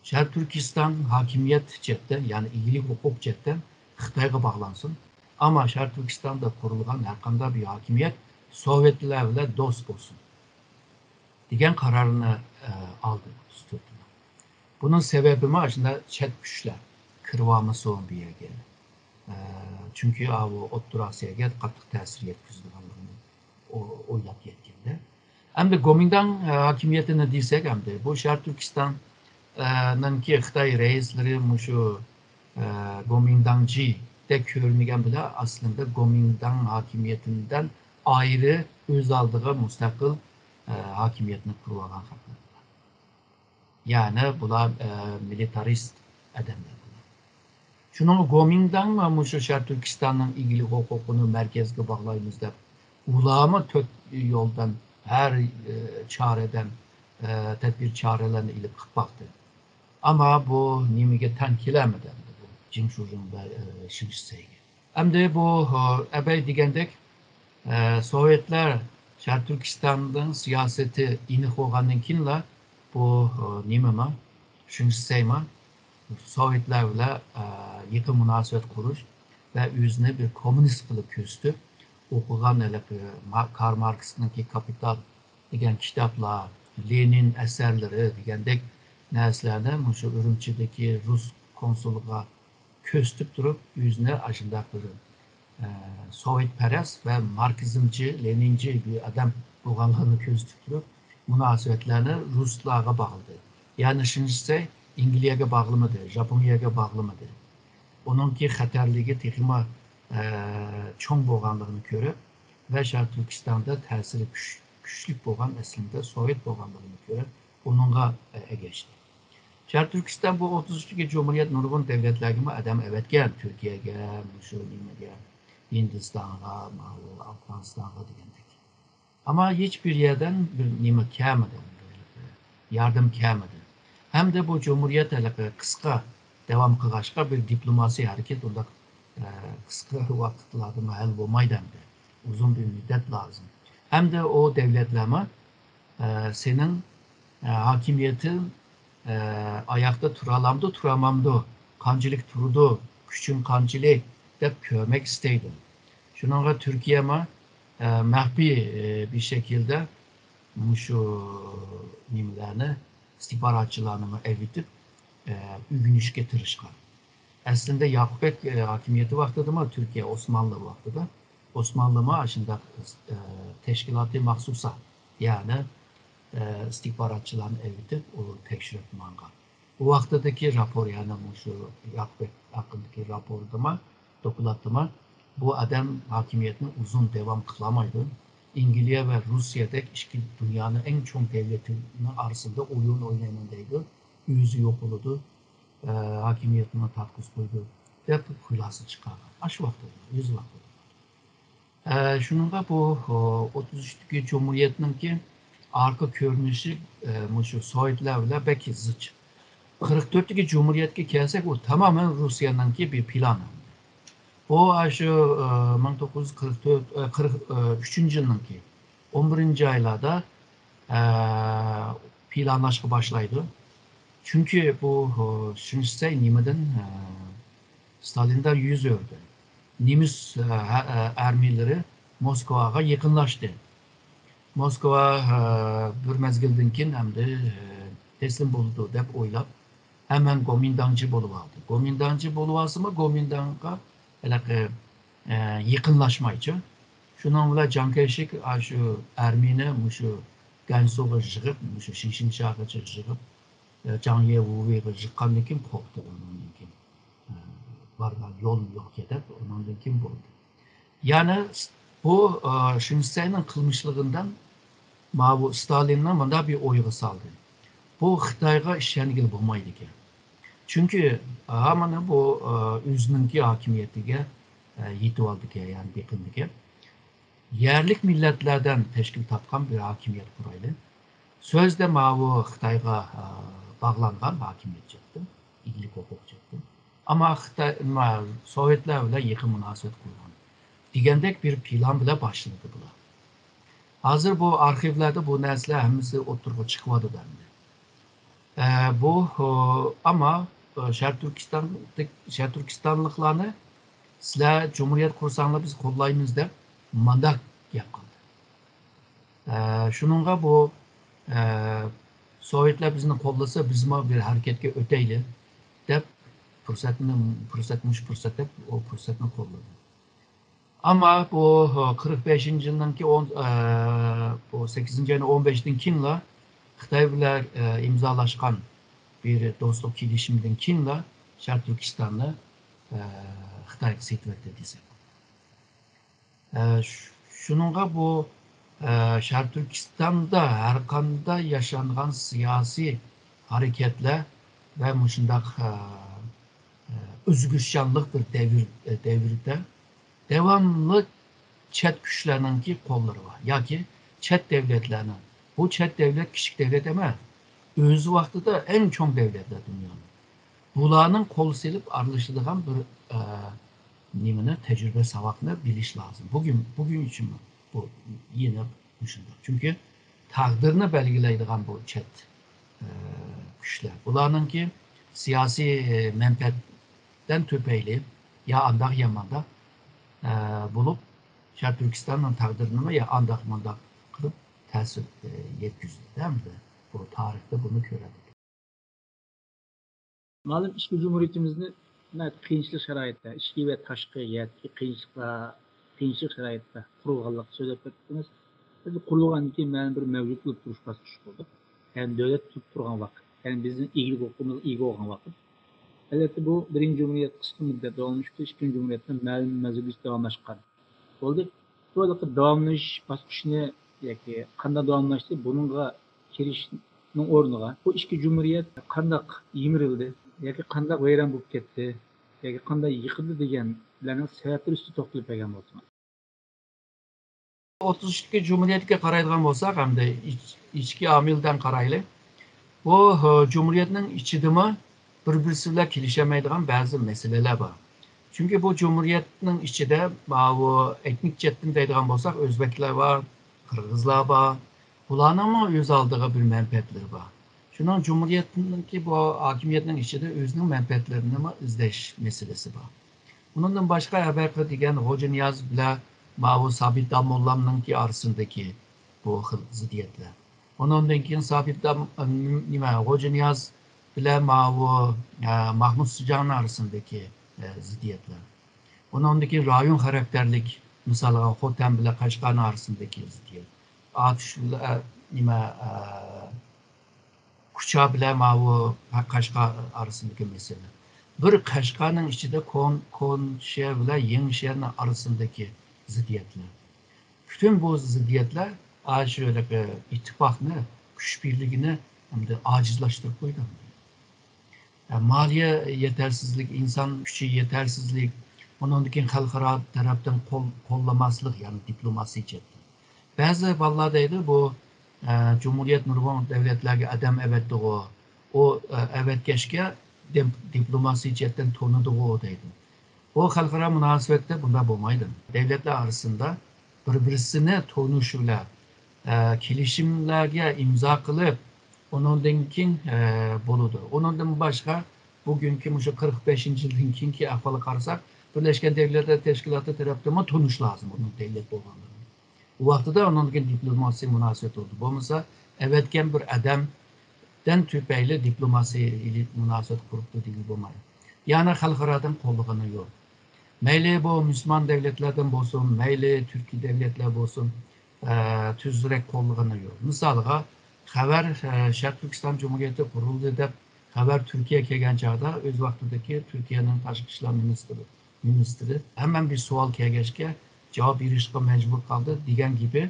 شەرقىي تۈركىستان ھاكىمىيەت جەھەتتىن، يەنى ئىگىلىك ھوقۇق جەھەتتىن خىتايغا باغلانسۇن. ئەمما شەرقىي تۈركىستاندا قۇرۇلغان ھەر قانداق بىر ھاكىمىيەت سوۋېتلار بىلەن دوست بولسۇن، دېگەن قارارنى، ئە، ئالدى. بۇنىڭ سەۋەبىمۇ ئاشۇنداق چەت كۈچلەر كىرىۋالمىسۇن بۇ يەرگە. ئە، چۈنكى ئاۋۇ ئوتتۇرا ئاسىياگە قاتتىق تەسىر يەتكۈزىدىغانلىقىنى ئو-، ئويلاپ يەتكەندە. ئەمدى گومىنداڭ، ئە، ھاكىمىيىتىنى دېسەك، ئەمدى بۇ شەرقىي تۈركىستان، ئە، نىڭكى خىتاي رەئىسلىرى مۇشۇ، ئە، گومىنداڭجى دەك كۆرۈنگەن بىلەن، ئەسلىندە گومىنداڭ ھاكىمىيىتىدىن ئايرى، ئۆز ئالدىغا مۇستەقىل، ئە، ھاكىمىيەتنى قۇرۇۋالغان خەقلەر. يەنى بۇلار، ئە، مىلىتارىست ئادەملەر بۇلار. شۇنىڭغا گومىنداڭمۇ مۇشۇ شەرقىي تۈركىستاننىڭ ئىگىلىك ھوقۇقىنى مەركەزگە باغلايمىز دەپ، ئۇلارمۇ تۆت يولدىن ھەر، ئە، چارىدىن، ئە، تەدبىر چارىلەرنى ئېلىپ قىلىپ باقتى. ئەمما بۇ نېمىگە تەڭ كېلەلمىدى ئەمدى بۇ جېڭ شۇجۇڭ ۋە، ئە، شېڭ شىسەيگە. ئەمدى بۇ، ئە، ئەبەي دېگەندەك، ئە، سوۋېتلار شەرقىي تۈركىستاننىڭ سىياسىتى ئېنىق بولغاندىن كېيىنلا بۇ، ئە، نېمىما، شېڭ شىسەيما، سوۋېتلار بىلەن، ئە، يېقىن مۇناسىۋەت قۇرۇش ۋە ئۆزىنى بىر كوممۇنىست قىلىپ كۆرسىتىپ، ئوقۇغان ھېلىقى ما-، كارل ماركسنىڭكى كاپىتال دېگەن كىتابلار، لېنىن ئەسەرلىرى دېگەندەك نەرسىلەرنى مۇشۇ ئۈرۈمچىدىكى رۇس كونسۇلىغا كۆرسىتىپ تۇرۇپ، ئۆزىنى ئاشۇنداق بىر، ئە، سوۋېتپەرەس ۋە ماركسىزمچى، لېنىنچى بىر ئادەم بولغانلىقىنى كۆرسىتىپ تۇرۇپ، مۇناسىۋەتلەرنى رۇسلارغا باغلىدى. يەنى شىنشىسەي ئەنگلىيەگە باغلىمىدى، ژاپونىيەگە باغلىمىدى. ئۇنىڭكى خەتەرلىكى تېخىمۇ، ئە، چوڭ بولغانلىقىنى كۆرۈپ ۋە شەرقىي تۈركىستاندا تەسىرى كۈچ-، كۈچلۈك بولغان ئەسلىدە سوۋېت بولغانلىقىنى كۆرۈپ، ئۇنىڭغا، ئە، ئەگەشتى. شەرقىي تۈركىستان بۇ ئوتتۇز ئۈچتىكى جۇمھۇرىيەت نۇرغۇن دۆلەتلەرگىمۇ ئادەم ئەۋەتكەن، تۈركىيەگە، مۇشۇ نېمىگە، ھىندىستانغا، ماۋۇ ئافغانىستانغا دېگەندەك. ئەمما ھېچبىر يەردىن بىر نېمە كەلمىدى، ياردەم كەلمىدى. ھەمدە بۇ جۇمھۇرىيەت ھېلىقى قىسقا داۋام قىلغاچقا، بىر دىپلوماسىي ھەرىكەت ئۇنداق، ئە، قىسقا ۋاقىتلاردا ھەل بولمايدۇ ئەمدى. ئۇزۇن بىر مۇددەت لازىم. ھەمدە ئۇ دۆلەتلەرمۇ، ئە، سېنىڭ، ئە، ھاكىمىيىتىڭ، ئە، ئاياقتا تۇرالامدۇ، تۇرامامدۇ، قانچىلىك تۇرىدۇ، كۈچۈڭ قانچىلىك دەپ كۆرمەك ئىستەيدۇ. شۇنىڭغا تۈركىيەمۇ، ئە، مەخپىي، ئە، بىر شەكىلدە مۇشۇ نېمىلەرنى، ئىستىخباراتچىلارنىمۇ ئەۋېتىپ، ئە، ئۆگىنىشكە تىرىشقان. ئەسلىدە ياقۇپبەگ، ئە، ھاكىمىيىتى ۋاقتىدىمۇ، تۈركىيە ئوسمانلى ۋاقتىدا، ئوسمانلىمۇ ئاشۇنداق، ئە، تەشكىلاتى مەخسۇسا، يەنى، ئە، ئىستىخباراتچىلارنى ئەۋېتىپ، ئۇ تەكشۈرۈپ ماڭغان. ئۇ ۋاقتىدىكى راپور، يەنى مۇشۇ ياقۇپبەگ ھەققىدىكى راپوردىمۇ، دوكلاتتىمۇ، بۇ ئادەم ھاكىمىيەتنى ئۇزۇن داۋام قىلالمايدۇ. ئەنگلىيە ۋە روسىيەدەك ئىككى دۇنيانىڭ ئەڭ چوڭ دۆلىتىنىڭ ئارىسىدا ئويۇن ئوينايمەن دەيدۇ، ئۆزى يوقىلىدۇ، ئە، ھاكىمىيەتنى تارتقۇزۇپ قويىدۇ، دەپ خۇلاسە چىقارغان. ئاشۇ ۋاقتىدا، ئۆز ۋاقتىدا. ئە، شۇنىڭغا بۇ، ئوتتۇز ئۈچتىكى جۇمھۇرىيەتنىڭكى ئارقا كۆرۈنۈشى، ئە، مۇشۇ سوۋېتلار بىلەن بەك زىچ. قىرىق تۆتتىكى جۇمھۇرىيەتكە كەلسەك، ئۇ تامامەن روسىيەنىڭكى بىر پىلانى. بۇ ئاشۇ، ئە، مىڭ توققۇز يۈز قىرىق تۆت، ئە، قىرىق، ئە، ئۈچىنچى يىلنىڭكى ئون بىرىنچى ئايلاردا، ئە، پىلانلاشقا باشلايدۇ. چۈنكى بۇ، ئە، شىنشىسەي نېمىدىن، ئە، ستالىندىن يۈز ئۆردى. نېمىس، ئە، ھە-، ئە، ئارمىيىلىرى موسكۋاغا يېقىنلاشتى. موسكۋا، ئە، بىر مەزگىلدىن كېيىن ئەمدى، ئە، تەسلىم بولىدۇ دەپ ئويلاپ، ھەممە گومىنداڭچى بولۇۋالدى. گومىنداڭچى بولۇۋالسىمۇ، گومىنداڭغا ھېلىقى، ئە، يېقىنلاشمايچۇ. شۇنىڭ بىلەن جاڭ كەيشىك ئاشۇ ئارمىيىنى مۇشۇ گەنسۇغا يىغىپ، مۇشۇ شىڭشىڭشاغىچە يىغىپ، ئە، جاڭيې ۋۇۋېيغا يىغقاندىن كېيىن قورقتى ئۇنىڭدىن كېيىن. ئە، بارغان يول يوق دەپ، ئۇنىڭدىن كېيىن بولدى. يەنى بۇ، ئە، شىنشىسەينىڭ قىلمىشلىقىدىن ماۋۇ ستالىننى مۇنداق بىر ئويغا سالدى. بۇ خىتايغا ئىشەنگىلى بولمايدىكەن. چۈنكى، ئە، مانا بۇ، ئە، ئۆزىنىڭكى ھاكىمىيىتىگە، ئە، يېتىۋالدىكەن، يەنى بېقىندىكەن. يەرلىك مىللەتلەردىن تەشكىل تاپقان بىر ھاكىمىيەت قۇرايلى. سۆزدە ماۋۇ خىتايغا، ئە، باغلانغان ھاكىمىيەت چىقتى. ئىگىلىك ھوقۇق چىقتى. ئەمما خىتاي، نېمە، سوۋېتلار بىلەن يېقىن مۇناسىۋەت قۇرغان دېگەندەك بىر پىلان بىلەن باشلىدى بۇلار. ھازىر بۇ ئارخىۋلاردا بۇ نەرسىلەر ھەممىسى ئوتتۇرىغا چىقىۋاتىدۇ ئەمدى. ئە، بۇ، ئەمما، ئە، شەرقىي تۈركىستان، شەرقىي تۈركىستانلىقلارنى سىلەر جۇمھۇرىيەت قۇرساڭلار بىز قوللايمىز دەپ مانداق گەپ قىلدى. ئە، شۇنىڭغا بۇ، ئە، سوۋېتلار بىزنى قوللىسا، بىزمۇ بىر ھەرىكەتكە ئۆتەيلى دەپ پۇرسەتنى، پۇرسەت، مۇشۇ پۇرسەت دەپ ئۇ پۇرسەتنى قوللىدى. ئەمما بۇ قىرىق بەشىنچى يىلنىڭكى ئون، ئە، بۇ سەككىزىنچى ئاينىڭ ئون بەشىدىن كېيىنلا خىتاي بىلەن، ئە، ئىمزالاشقان بىر دوستلۇق كېلىشىمىدىن كېيىنلا شەرقىي تۈركىستاننى، ئە، خىتايغا سېتىۋەتتى دېسەك. ئە، ش-، شۇنىڭغا بۇ، ئە، شەرقىي تۈركىستاندا ھەر قانداق ياشانغان سىياسىي ھەرىكەتلەر ۋە مۇشۇنداق، ئە، ئە، ئۆزگىرىشچانلىق بىر دەۋر، ئە، دەۋردە داۋاملىق چەت كۈچلەرنىڭكى قوللىرى بار ياكى چەت دەۋلەتلەرنىڭ. بۇ چەت دەۋلەت كىچىك دەۋلەت ئەمەس. ئۆز ۋاقتىدا ئەڭ چوڭ دەۋلەتلەر دۇنيانىڭ. بۇلارنىڭ قول سېلىپ ئارىلىشىدىغان بىر، ئە، نېمىنى، تەجرىبە ساۋاقنى بىلىش لازىم. بۈگۈن، بۈگۈن ئۈچۈن بۇ يەنە مۇشۇنداق. چۈنكى تەقدىرنى بەلگىلەيدىغان بۇ چەت، ئە، كۈچلەر. بۇلارنىڭكى سىياسىي مەنپەئەتتىن تۈپەيلى يا ئانداق يا مانداق، ئە، بولۇپ، شەرقىي تۈركىستاننىڭ تەقدىرىنىمۇ يا ئانداق مانداق قىلىپ تەسىر، ئە، يەتكۈزدى. ھەمدە بۇ تارىختا بۇنى كۆرەلىدۇق. مالۇم ئىچكى جۇمھۇرىيىتىمىزنى ناھايىتى قىيىنچىلىق شارائىتتا، ئىچكى ۋە تاشقى يەردىكى قىيىنچىلىقلار، قىيىنچىلىق شارائىتتا قۇرۇلغانلىقى سۆزلەپ ئۆتتىڭىز. بىز قۇرۇلغاندىن كېيىن مەلۇم بىر مەۋجۇت بولۇپ تۇرۇش باسقۇچى بولدۇق. يەنى دۆلەت تۇرۇپ تۇرغان ۋاقىت. يەنى بىزنىڭ ئىگىلىك ھوقۇقىمىز ئىگە بولغان ۋاقىت. ئەلۋەتتە، بۇ بىرىنچى جۇمھۇرىيەت قىسقا مۇددەت داۋاملىشىپتۇ، ئىككىنچى جۇمھۇرىيەتتە مەلۇم مەزگىلگىچە داۋاملاشقان بولدى. بۇ ھېلىقى داۋاملىشىش باسقۇچىنى ياكى قانداق داۋاملاشتى، بۇنىڭغا كىرىشنىڭ ئورنىغا بۇ ئىككى جۇمھۇرىيەت قانداق يىمىرىلدى ياكى قانداق ۋەيران بولۇپ كەتتى ياكى قانداق يىقىلدى دېگەنلەرنىڭ سەۋەبلىرى ئۈستىدە توختىلىپ بەرگەن بولسىڭىز. ئوتتۇز ئىككى جۇمھۇرىيەتكە قارايدىغان بولساق، ئەمدى ئىچ-، ئىچكى ئامىلدىن قارايلى. بۇ، ھە، جۇمھۇرىيەتنىڭ ئىچىدىمۇ بىر-بىرسى بىلەن كېلىشەلمەيدىغان بەزى مەسىلىلەر بار. چۈنكى بۇ جۇمھۇرىيەتنىڭ ئىچىدە ماۋۇ ئېتنىك جەھەتتىن دەيدىغان بولساق، ئۆزبەكلەر بار، قىرغىزلار بار. بۇلارنىڭمۇ ئۆز ئالدىغا بىر مەنپەئەتلىرى بار. شۇنىڭ جۇمھۇرىيەتنىڭكى بۇ ھاكىمىيەتنىڭ ئىچىدە ئۆزىنىڭ مەنپەئەتلىرىنىمۇ ئىزدەش مەسىلىسى بار. ئۇنىڭدىن باشقا ئەۋەتقى دېگەن غوجانىياز بىلەن ماۋۇ سابىت داموللامنىڭكى ئارىسىدىكى بۇ خىل زىددىيەتلەر. ئۇنىڭدىن كېيىن سابىت دام-، نېمە، غوجانىياز بىلەن ماۋۇ، ئە، ماھمۇد سىجاڭنىڭ ئارىسىدىكى، ئە، زىددىيەتلەر. ئۇنىڭدىن كېيىن رايون خاراكتېرلىك، مىسالغا، خوتەن بىلەن قەشقەرنىڭ ئارىسىدىكى زىددىيەت. ئاتۇش بىلەن، ئە، نېمە، ئە، كۇچا بىلەن ماۋۇ قەشقەر ئارىسىدىكى مەسىلە. بىر قەشقەرنىڭ ئىچىدە كون-، كونشيەر بىلەن يېڭىشيەرنىڭ ئارىسىدىكى زىددىيەتلەر. پۈتۈن بۇ زىددىيەتلەر ئاشۇ ئىتتىپاقنى، كۈچ بىرلىكىنى ئەمدى ئاجىزلاشتۇرۇپ قويدى. مالىيە يېتەرسىزلىك، ئىنسان كۈچى يېتەرسىزلىك، ئۇنىڭدىن كېيىن خەلقئارا تەرەپتىن قول-، قوللىماسلىق، يەنى دىپلوماسىي جەھەتتىن. بەزى بالىلار دەيدۇ، بۇ، ئە، جۇمھۇرىيەت نۇرغۇن دۆلەتلەرگە ئادەم ئەۋەتتىغۇ، ئۇ، ئە، ئەۋەتكەچكە دىپ-، دىپلوماسىي جەھەتتىن تونۇدىغۇ دەيدۇ. بۇ خەلقئارا مۇناسىۋەتتە بۇنداق بولمايدۇ. دۆلەتلەر ئارىسىدا بىر-بىرسىنى تونۇش بىلەن، ئە، كېلىشىملەرگە ئىمزا قىلىپ، ئۇنىڭدىن كېيىن، ئە، بولىدۇ. ئۇنىڭدىن باشقا، بۈگۈنكى مۇشۇ قىرىق بەشىنچى يىلدىن كېيىنكى ئەھۋالغا قارىساق، بىرلەشكەن دۆلەتلەر تەشكىلاتى تەرەپتىنمۇ تونۇش لازىم، ئۇنىڭ دۆلەت بولغانلىقىنى. ئۇ ۋاقتىدا ئۇنىڭدىن كېيىن دىپلوماسىي مۇناسىۋەت بولىدۇ. بولمىسا، ئەۋەتكەن بىر ئادەمدىن تۈپەيلى دىپلوماسىي مۇناسىۋەت قۇرۇپتۇ دېگىلى بولمايدۇ. يەنى خەلقئارادىن قوللىغىنى يوق. مەيلى بۇ مۇسۇلمان دۆلەتلەردىن بولسۇن، مەيلى تۈركىي دۆلەتلەر بولسۇن، ئە، تۈزرەك قوللىغىنى يوق. مىسالغا، خەۋەر، ئە، شەرقىي تۈركىستان جۇمھۇرىيىتى قۇرۇلدى دەپ خەۋەر تۈركىيە كەلگەن چاغدا ئۆز ۋاقتىدىكى تۈركىيەنىڭ تاشقى ئىشلار مىنىستىرى، مىنىستىرى ھەممە بىر سوئال كەلگەچكە جاۋاب بېرىشقا مەجبۇر قالدى دېگەن گېپى،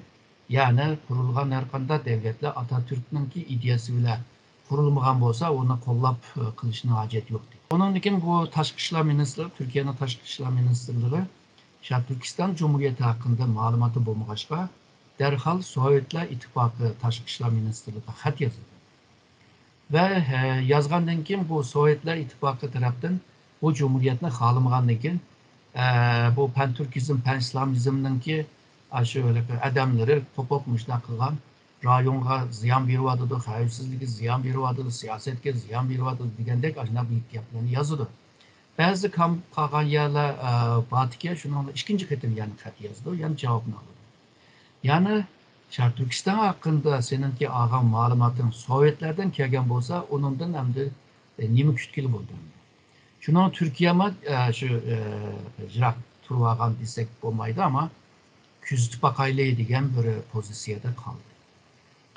يەنى قۇرۇلغان ھەرقانداق دۆلەتلەر ئاتاتۈركنىڭكى ئىدىيەسى بىلەن قۇرۇلمىغان بولسا، ئۇنى قوللاپ، ئە، قىلىشنىڭ ھاجەت يوق. ئۇنىڭدىن كېيىن بۇ تاشقى ئىشلار مىنىستىرى، تۈركىيەنىڭ تاشقى ئىشلار مىنىستىرلىقى شەرقىي تۈركىستان جۇمھۇرىيىتى ھەققىدە مەلۇماتى بولمىغاچقا، دەرھال سوۋېتلار ئىتتىپاقى تاشقى ئىشلار مىنىستىرلىقىغا خەت يازىدۇ. ۋە، ئە، يازغاندىن كېيىن بۇ سوۋېتلار ئىتتىپاقى تەرەپتىن بۇ جۇمھۇرىيەتنى خالىمىغاندىن كېيىن، ئە، بۇ پەنتۈركىزم، پەنئىسلامىزمنىڭكى ئاشۇ ئادەملىرى قوپۇپ مۇشۇنداق قىلغان، رايونغا زىيان بېرىۋاتىدۇ، خەۋپسىزلىككە زىيان بېرىۋاتىدۇ، سىياسەتكە زىيان بېرىۋاتىدۇ دېگەندەك ئاشۇنداق بىر گەپلەرنى يازىدۇ. بەزى كام-، قالغان يەرلەر، ئە، باركەن، شۇنىڭغا ئىككىنچى قېتىم يەنە خەت يازىدۇ، يەنە جاۋابنى ئالىدۇ. يەنى شەرقىي تۈركىستان ھەققىدە سېنىڭكى ئالغان مەلۇماتىڭ سوۋېتلەردىن كەلگەن بولسا، ئۇنىڭدىن ئەمدى، ئە، نېمە كۈتكىلى بولىدۇ ئەمدى؟ شۇنىڭ تۈركىيەمۇ، ئە، شۇ، ئە، يىراق تۇرۇۋالغان دېسەك بولمايدۇ، ئەمما كۆزىتىپ باقايلى دېگەن بىر پوزىتسىيەدە قالدى.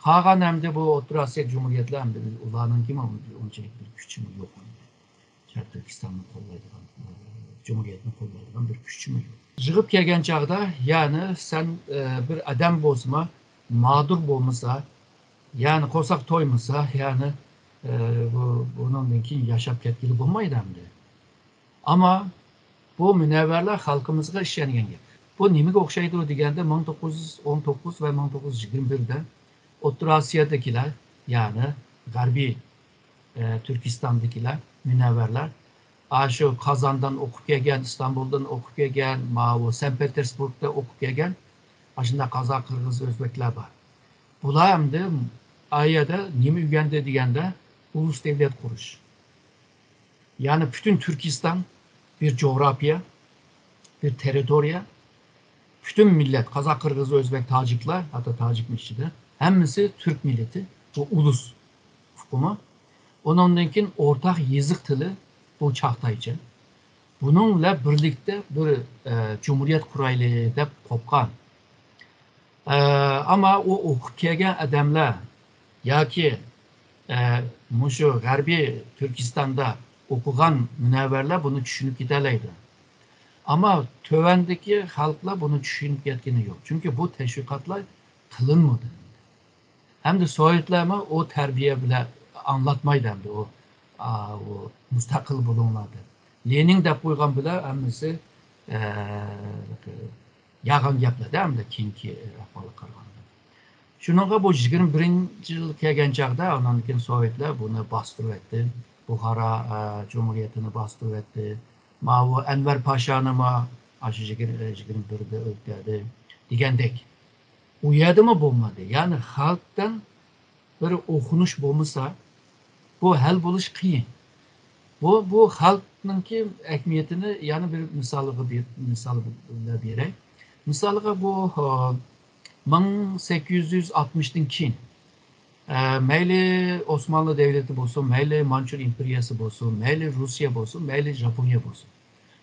قالغان ئەمدى بۇ ئوتتۇرا ئاسىيا جۇمھۇرىيەتلەر ئەمدى ئۇلارنىڭكىمۇ ئۇنچىلىك بىر كۈچىمۇ يوق ئەمدى. شەرقىي تۈركىستاننى قوللايدىغان، ئە، جۇمھۇرىيەتنى قوللايدىغان بىر كۈچىمۇ يوق. يىغىپ كەلگەن چاغدا، يەنى سەن، ئە، بىر ئادەم بولسىمۇ، مادۇر بولمىسا، يەنى قورساق تويمىسا، يەنى، ئە، بۇ، بۇنىڭدىن كېيىن ياشاپ كەتكىلى بولمايدۇ ئەمدى. ئەمما بۇ مۇنەۋۋەرلەر خەلقىمىزگە ئىشەنگەن گەپ. بۇ نېمىگە ئوخشايدۇ دېگەندە، مىڭ توققۇز يۈز ئون توققۇز ۋە مىڭ توققۇز يۈز يىگىرمە بىردە ئوتتۇرا ئاسىيادىكىلەر، يەنى غەربىي، ئە، تۈركىستاندىكىلەر، مۇنەۋۋەرلەر، ئاشۇ قازاندىن ئوقۇپ كەلگەن، ئىستانبۇلدىن ئوقۇپ كەلگەن، ماۋۇ سەن پېتېرسبۇرگدا ئوقۇپ كەلگەن، ئاشۇنداق قازاق، قىرغىز، ئۆزبەكلەر بار. بۇلار ئەمدى ئا يەردە نېمە ئۆگەندى دېگەندە، ئۇلۇس دۆلەت قۇرۇش. يەنى پۈتۈن تۈركىستان بىر جۇغراپىيە، بىر تېررىتورىيە، پۈتۈن مىللەت، قازاق، قىرغىز، ئۆزبەك، تاجىكلار، ھەتتا تاجىكنىڭ ئىچىدە، ھەممىسى تۈرك مىللىتى، بۇ ئۇلۇس ئۇقۇمى. ئۇنىڭدىن كېيىن ئورتاق يېزىق تىلى، بۇ چاغتايچە. بۇنىڭ بىلەن بىرلىكتە بىر، ئە، جۇمھۇرىيەت قۇرايلى دەپ قوپقان. ئە، ئەمما ئۇ ئوقۇپ كەلگەن ئادەملەر ياكى، ئە، مۇشۇ غەربىي تۈركىستاندا ئوقۇغان مۇنەۋۋەرلەر بۇنى چۈشىنىپ كېتەلەيدۇ. ئەمما تۆۋەندىكى خەلقلەر بۇنى چۈشىنىپ يەتكىنى يوق. چۈنكى بۇ تەشۋىقاتلار قىلىنمىدى. ھەمدە سوۋېتلارمۇ ئۇ تەربىيە بىلەن ئاڭلاتمايدۇ ئەمدى ئۇ، ئا، ئۇ مۇستەقىل بولۇڭلار دەپ. لېنىن دەپ قويغان بىلەن ھەممىسى، ئە، يالغان گەپلەردە ئەمدى كېيىنكى ئەھۋالغا قارىغاندا. شۇنىڭغا بۇ يىگىرمە بىرىنچى يىل كەلگەن چاغدا ئاندىن كېيىن سوۋېتلار بۇنى باستۇرۇۋەتتى. بۇخارا، ئە، جۇمھۇرىيىتىنى باستۇرۇۋەتتى. ماۋۇ ئەنۋەر پاشانىمۇ ئاشۇ يىگىرمە، يىگىرمە بىردە ئۆلتۈردى دېگەندەك. ئۇ يەردىمۇ بولمىدى. يەنى خەلقتىن بىر ئوخۇنۇش بولمىسا، بۇ ھەل بولۇش قىيىن. بۇ، بۇ خەلقنىڭكى ئەھمىيىتىنى يەنە بىر مىسالغا بېر-، مىسال بىلەن بېرەي. مىسالغا بۇ، ئا، مىڭ سەككىز يۈز ئاتمىشتىن كېيىن، ئە، مەيلى ئوسمانلى دەۋلىتى بولسۇن، مەيلى مانچۇر ئىمپېرىيەسى بولسۇن، مەيلى روسىيە بولسۇن، مەيلى ژاپونىيە بولسۇن.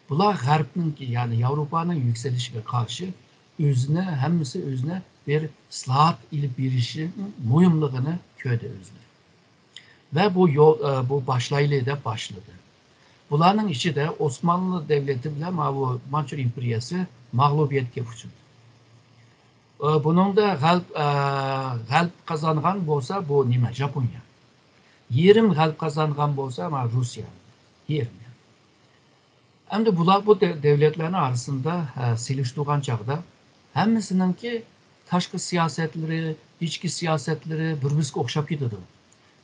بۇلار غەربنىڭكى، يەنى ياۋروپانىڭ يۈكسىلىشىگە قارشى ئۆزىنى، ھەممىسى ئۆزىنى بىر ئىسلاھات ئېلىپ بېرىشنىڭ مۇھىملىقىنى كۆردى ئۆزلىرى. ۋە بۇ يول، ئە، بۇ باشلايلى دەپ باشلىدى. بۇلارنىڭ ئىچىدە ئوسمانلى دەۋلىتى بىلەن ماۋۇ مانچۇر ئىمپېرىيەسى مەغلۇبىيەتكە ئۇچرىدى. ئە، بۇنىڭدا غەلىب، ئە، غەلىب قازانغان بولسا بۇ نېمە؟ ژاپونىيە. يېرىم غەلىب قازانغان بولسا مانا روسىيە. يېرىم. ئەمدى بۇلار بۇ دە-، دەۋلەتلەرنىڭ ئارىسىدا، ئە، سېلىشتۇرغان چاغدا ھەممىسىنىڭكى تاشقى سىياسەتلىرى، ئىچكى سىياسەتلىرى بىر-بىرسىگە ئوخشاپ كېتىدۇ.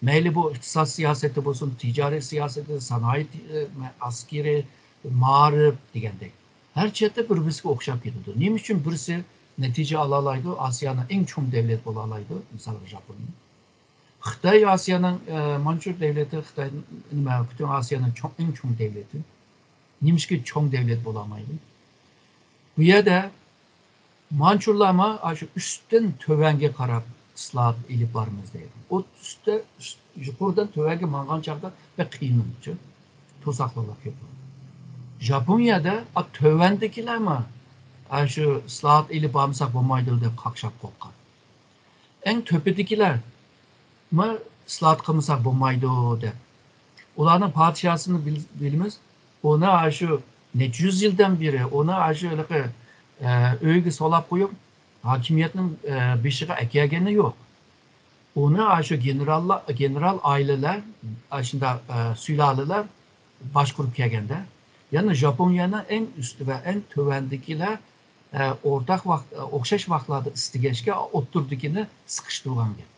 مەيلى بۇ ئىقتىساد سىياسىتى بولسۇن، تىجارىي سىياسىتى، سانائەت، ئە، ئەسكىرى، مائارىپ دېگەندەك. ھەر جەھەتتە بىر-بىرسىگە ئوخشاپ كېتىدۇ. نېمە ئۈچۈن بىرسى نەتىجە ئالالايدۇ، ئاسىيانىڭ ئەڭ چوڭ دەۋلەت بولالايدۇ، مىسالغا ژاپونىيە. خىتاي ئاسىيانىڭ، ئە، مانچۇر دەۋلىتى خىتاي، نېمە، پۈتۈن ئاسىيانىڭ چوڭ، ئەڭ چوڭ دەۋلىتى. نېمىشقا چوڭ دەۋلەت بولالمايدۇ؟ بۇ يەردە مانچۇرلارمۇ ئاشۇ ئۈستتىن تۆۋەنگە قاراپ ئىسلاھات ئېلىپ بارىمىز دەيدۇ. ئۇ ئۈستتە، ئۈست-، يۇقىرىدىن تۆۋەنگە ماڭغان چاغدا بەك قىينىلىدۇ. توساقلىق بولۇپ كېتىدۇ. ژاپونىيەدە، ئا، تۆۋەندىكىلەرمۇ ئاشۇ ئىسلاھات ئېلىپ بارمىساق بولمايدۇ دەپ قاقشاپ قوپقان. ئەڭ تۆپىدىكىلەرمۇ ئىسلاھات قىلمىساق بولمايدۇ دەپ. ئۇلارنىڭ پادىشاھسىنى بىل-، بىلىمىز. ئۇنى ئاشۇ نەچچە يۈز يىلدىن بېرى، ئۇنى ئاشۇ ھېلىقى، ئە، ئۆيگە سولاپ قويۇپ، ھاكىمىيەتنىڭ، ئە، بېشىغا ئەكەلگىنى يوق. ئۇنى ئاشۇ گېنېراللار، گېنېرال ئائىلىلەر، ئاشۇنداق، ئە، سۇلالىلەر باشقۇرۇپ كەلگەندە، يەنى ژاپونىيەنىڭ ئەڭ ئۈستى ۋە ئەڭ تۆۋەندىكىلەر، ئە، ئورتاق ۋاق-، ئوخشاش ۋاقىتلاردا ئىستىگەچكە، ئوتتۇرىدىكىنى سىقىشتۇرغان گەپ.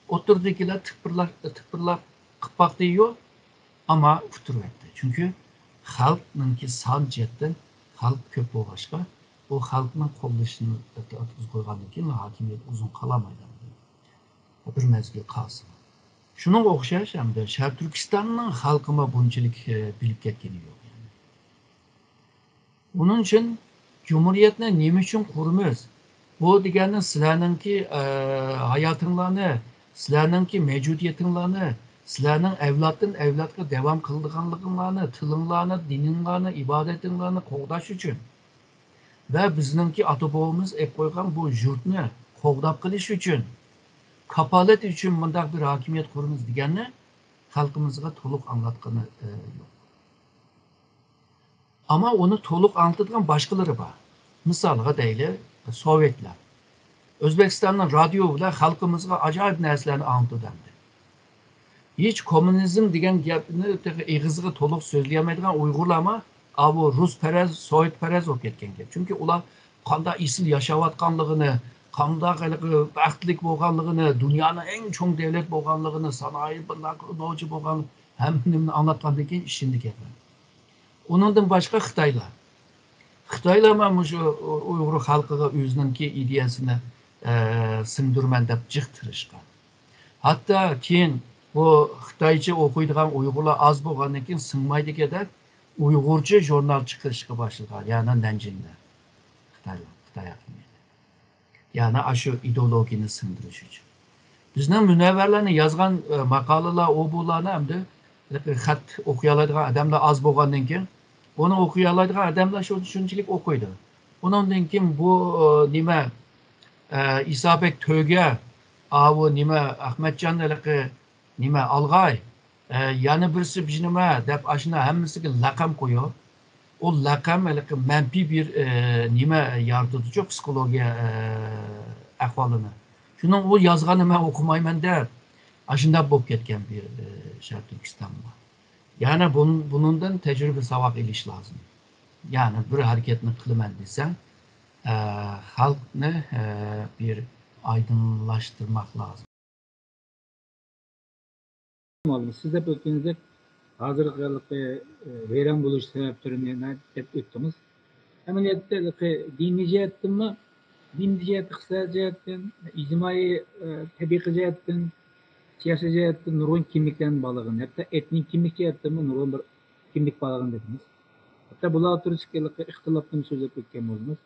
ئوتتۇرىدىكىلەر تىپىرلاپ، تىپىرلاپ قىپاقتى يوق، ئەمما ئۇتتۇرۇۋەتتى. چۈنكى خەلقنىڭكى سان جەھەتتىن خەلق كۆپ بولغاچقا، بۇ خەلقنىڭ قوللىشىنى ئاتقۇزۇپ قويغاندىن كېيىن ھاكىمىيەت ئۇزۇن قالالمايدۇ. بىر مەزگىل قالسىمۇ. شۇنىڭغا ئوخشاش، ئەمدى شەرقىي تۈركىستاننىڭ خەلقىمۇ بۇنچىلىك، ئە، بىلىپ كەتكىنى يوق، يەنى. ئۇنىڭ ئۈچۈن جۇمھۇرىيەتنى نېمە ئۈچۈن قۇرىمىز؟ بۇ دېگەننىڭ سىلەرنىڭكى، ئە، ھاياتىڭلارنى، سىلەرنىڭكى مەۋجۇدىيىتىڭلارنى، سىلەرنىڭ ئەۋلادتىن ئەۋلادقا داۋام قىلىدىغانلىقىڭلارنى، تىلىڭلارنى، دىنىڭلارنى، ئىبادىتىڭلارنى قوغداش ئۈچۈن ۋە بىزنىڭكى ئاتا-بوۋىمىز ئېلىپ قويغان بۇ يۇرتنى قوغداپ قېلىش ئۈچۈن، كاپالەت ئۈچۈن مۇنداق بىر ھاكىمىيەت قۇرىمىز دېگەننى خەلقىمىزغا تولۇق ئاڭلاتقىنى، ئە، يوق. ئەمما ئۇنى تولۇق ئاڭلىتىدىغان باشقىلىرى بار. مىسالغا دەيلى، سوۋېتلار. ئۆزبېكىستاننىڭ رادىيو بىلەن خەلقىمىزغا ئاجايىپ نەرسىلەرنى ئاڭلىتىدۇ ئەمدى. ھېچ كوممۇنىزم دېگەن گەپنى تېخى ئېغىزىغا تولۇق سۆزلىيەلمەيدىغان ئۇيغۇرلارمۇ ئاۋۇ رۇسپەرەز، سوۋېتپەرەز بولۇپ كەتكەن گەپ. چۈنكى ئۇلار قانداق ئېسىل ياشاۋاتقانلىقىنى، قانداق ھېلىقى بەختلىك بولغانلىقىنى، دۇنيانىڭ ئەڭ چوڭ دەۋلەت بولغانلىقىنى، سانائەت بۇنداق نوچى بولغان، ھەممە نېمىنى ئاڭلاتقاندىن كېيىن ئىشىنىدىكەنلەر. ئۇنىڭدىن باشقا خىتايلار. خىتايلار مانا مۇشۇ ئۇيغۇر خەلقىگە ئۆزىنىڭكى ئىدىيەسىنى، ئە، سىڭدۈرىمەن دەپ جىق تىرىشقان. ھەتتا كېيىن بۇ خىتايچە ئوقۇيدىغان ئۇيغۇرلار ئاز بولغاندىن كېيىن، سىڭمايدىكەندەك ئۇيغۇرچە ژۇرنال چىقىرىشقا باشلىغان، يەنى نەنجىڭدە. خىتايلار، خىتاي ھاكىمىيىتى. يەنى ئاشۇ ئىدېئولوگىيەنى سىڭدۈرۈش ئۈچۈن. بىزنىڭ مۇنەۋۋەرلەرنى يازغان، ئە، ماقالىلەر، ئۇ بۇلارنى ئەمدى خەت ئوقۇيالايدىغان ئادەملەر ئاز بولغاندىن كېيىن، ئۇنى ئوقۇيالايدىغان ئادەملەر شۇ، شۇنچىلىك ئوقۇيدۇ. ئۇنىڭدىن كېيىن بۇ، ئە، نېمە، ئە، ئىسابەك تۆگە، ئاۋۇ نېمە، ئەخمەتجان ھېلىقى نېمە، ئالغاي، ئە، يەنە بىرسى بىر نېمە دەپ، ئاشۇنى ھەممىسىگە لەقەم قويۇپ، ئۇ لەقەم ھېلىقى مەنپىي بىر، ئە، نېمە يارىتىدۇچۇ، پسىخولوگىيە، ئە، ئەھۋالىنى. شۇنىڭ ئۇ يازغاننى مەن ئوقۇمايمەن دەپ، ئاشۇنداق بولۇپ كەتكەن بىر، ئە، شەرقىي تۈركىستان بار. يەنى بۇن-، بۇنىڭدىن تەجرىبە ساۋاق ئېلىش لازىم. يەنى بىر ھەرىكەتنى قىلىمەن دېسەڭ، ئە، خەلقنى، ئە، بىر ئايدىڭلاشتۇرماق لازىم. مۇئەللىم، سىز دەپ ئۆتكىنىدەك، ھازىرقى ھېلىقى، ئى، ۋەيران بولۇش سەۋەبلىرىنى دەپ ئۆتتىڭىز. ئەمەلىيەتتە ھېلىقى دىنىي جەھەتتىنمۇ، دىنىي جەھەت، ئىقتىسادىي جەھەتتىن، ئىجتىمائىي، ئى، تەبىئىي جەھەتتىن، سىياسىي جەھەتتىن نۇرغۇن كىملىكلەرنى باغلىغان، ھەتتا ئېتنىك كىملىك جەھەتتىنمۇ نۇرغۇن بىر كىملىك باغلىغان دېدىڭىز. ھەتتا بۇلار ئوتتۇرىسىدىكى ھېلىقى ئىختىلاپنىمۇ سۆزلەپ ئۆتكەن بولدىڭىز.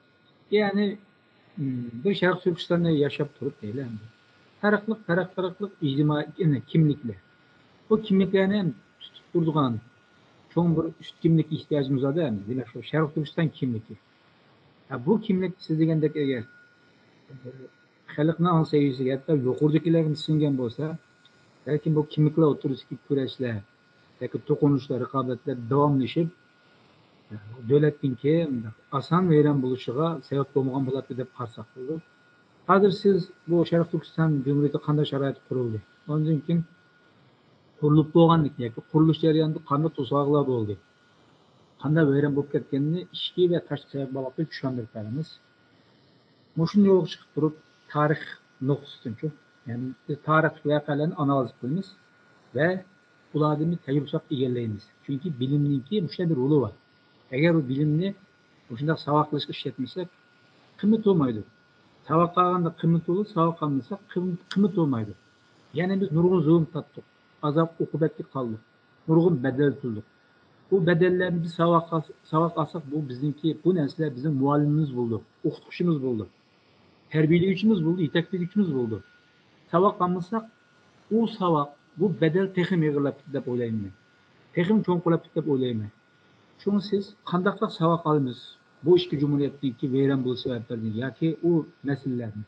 يەنى، م، بىر شەرقىي تۈركىستاندا ياشاپ تۇرۇپ دەيلى ئەمدى. پەرقلىق، پەرق، پەرقلىق ئىجتىمائىي، يەنى كىملىكلەر. بۇ كىملىكلەرنى تۇتۇپ تۇرىدىغان چوڭ بىر ئۈست كىملىك ئېھتىياجىمىز بار ئەمدى. دېمەك، شۇ شەرقىي تۈركىستان كىملىكى. ھە، بۇ كىملىك سىز دېگەندەك ئەگەر خەلقنىڭ ئاڭ سەۋىيەسىگە، ھەتتا يۇقىرىدىكىلەرگە سىڭگەن بولسا، بەلكىم بۇ كىملىكلەر ئوتتۇرىسىدىكى كۈرەشلەر، ياكى توقۇنۇشلار، رىقابەتلەر داۋاملىشىپ، دۆلەتنىڭكى ئاسان ۋەيران بولۇشىغا سەۋەب بولمىغان بولاتتى دەپ قارىساق بولىدۇ. ھازىر سىز بۇ شەرقىي تۈركىستان جۇمھۇرىيىتى قانداق شارائىتتا قۇرۇلدى؟ ئۇنىڭدىن كېيىن قۇرۇلۇپ بولغاندىن كېيىن ياكى قۇرۇلۇش جەريانىدا قانداق توسالغۇلار بولدى؟ قانداق ۋەيران بولۇپ كەتكەنلىكىنى ئىچكى ۋە تاشقى سەۋەب باغلاپ چۈشەندۈرۈپ بەرىمىز. مۇشۇنداق يولغا چىقىپ تۇرۇپ، تارىخ نۇقتىسىدىنچۇ، يەنى بىز تارىخ ۋەقەلەرنى ئانالىز قىلىمىز ۋە ئۇلاردىن بىر تەجرىبە ئىگىلەيمىز. چۈنكى بىلىمنىڭكى مۇشۇنداق بىر رولى بار. ئەگەر بۇ بىلىمنى مۇشۇنداق ساۋاقلىشىشقا ئىشلەتمىسەك، قىممىتى بولمايدۇ. ساۋاق ئالغاندا قىممىتى بولىدۇ، ساۋاق ئالمىساق قىم-، قىممىتى بولمايدۇ. يەنى بىز نۇرغۇن زۇلۇم تارتتۇق، ئازاب ئوقۇبەتكە قالدۇق، نۇرغۇن بەدەل تۆلىدۇق. بۇ بەدەللەرنى بىز ساۋاق ئال-، ساۋاق ئالساق، بۇ بىزنىڭكى، بۇ نەرسىلەر بىزنىڭ مۇئەللىمىمىز بولىدۇ، ئوقۇتقۇچىمىز بولىدۇ، تەربىيەلىگۈچىمىز بولىدۇ، يېتەكلىگۈچىمىز بولىدۇ. ساۋاق ئالمىساق، ئۇ ساۋاق، بۇ بەدەل تېخىمۇ ئېغىرلاپ كېتىدۇ دەپ ئويلايمەن مەن. تېخىمۇ چوڭقۇرلاپ كېتىدۇ دەپ ئويلايمەن. شۇڭا سىز قانداقراق ساۋاق ئالىمىز؟ بۇ ئىككى جۇمھۇرىيەتنىڭكى ۋەيران بولۇش سەۋەبلىرىدىن ياكى ئۇ مەسىلىلەردىن.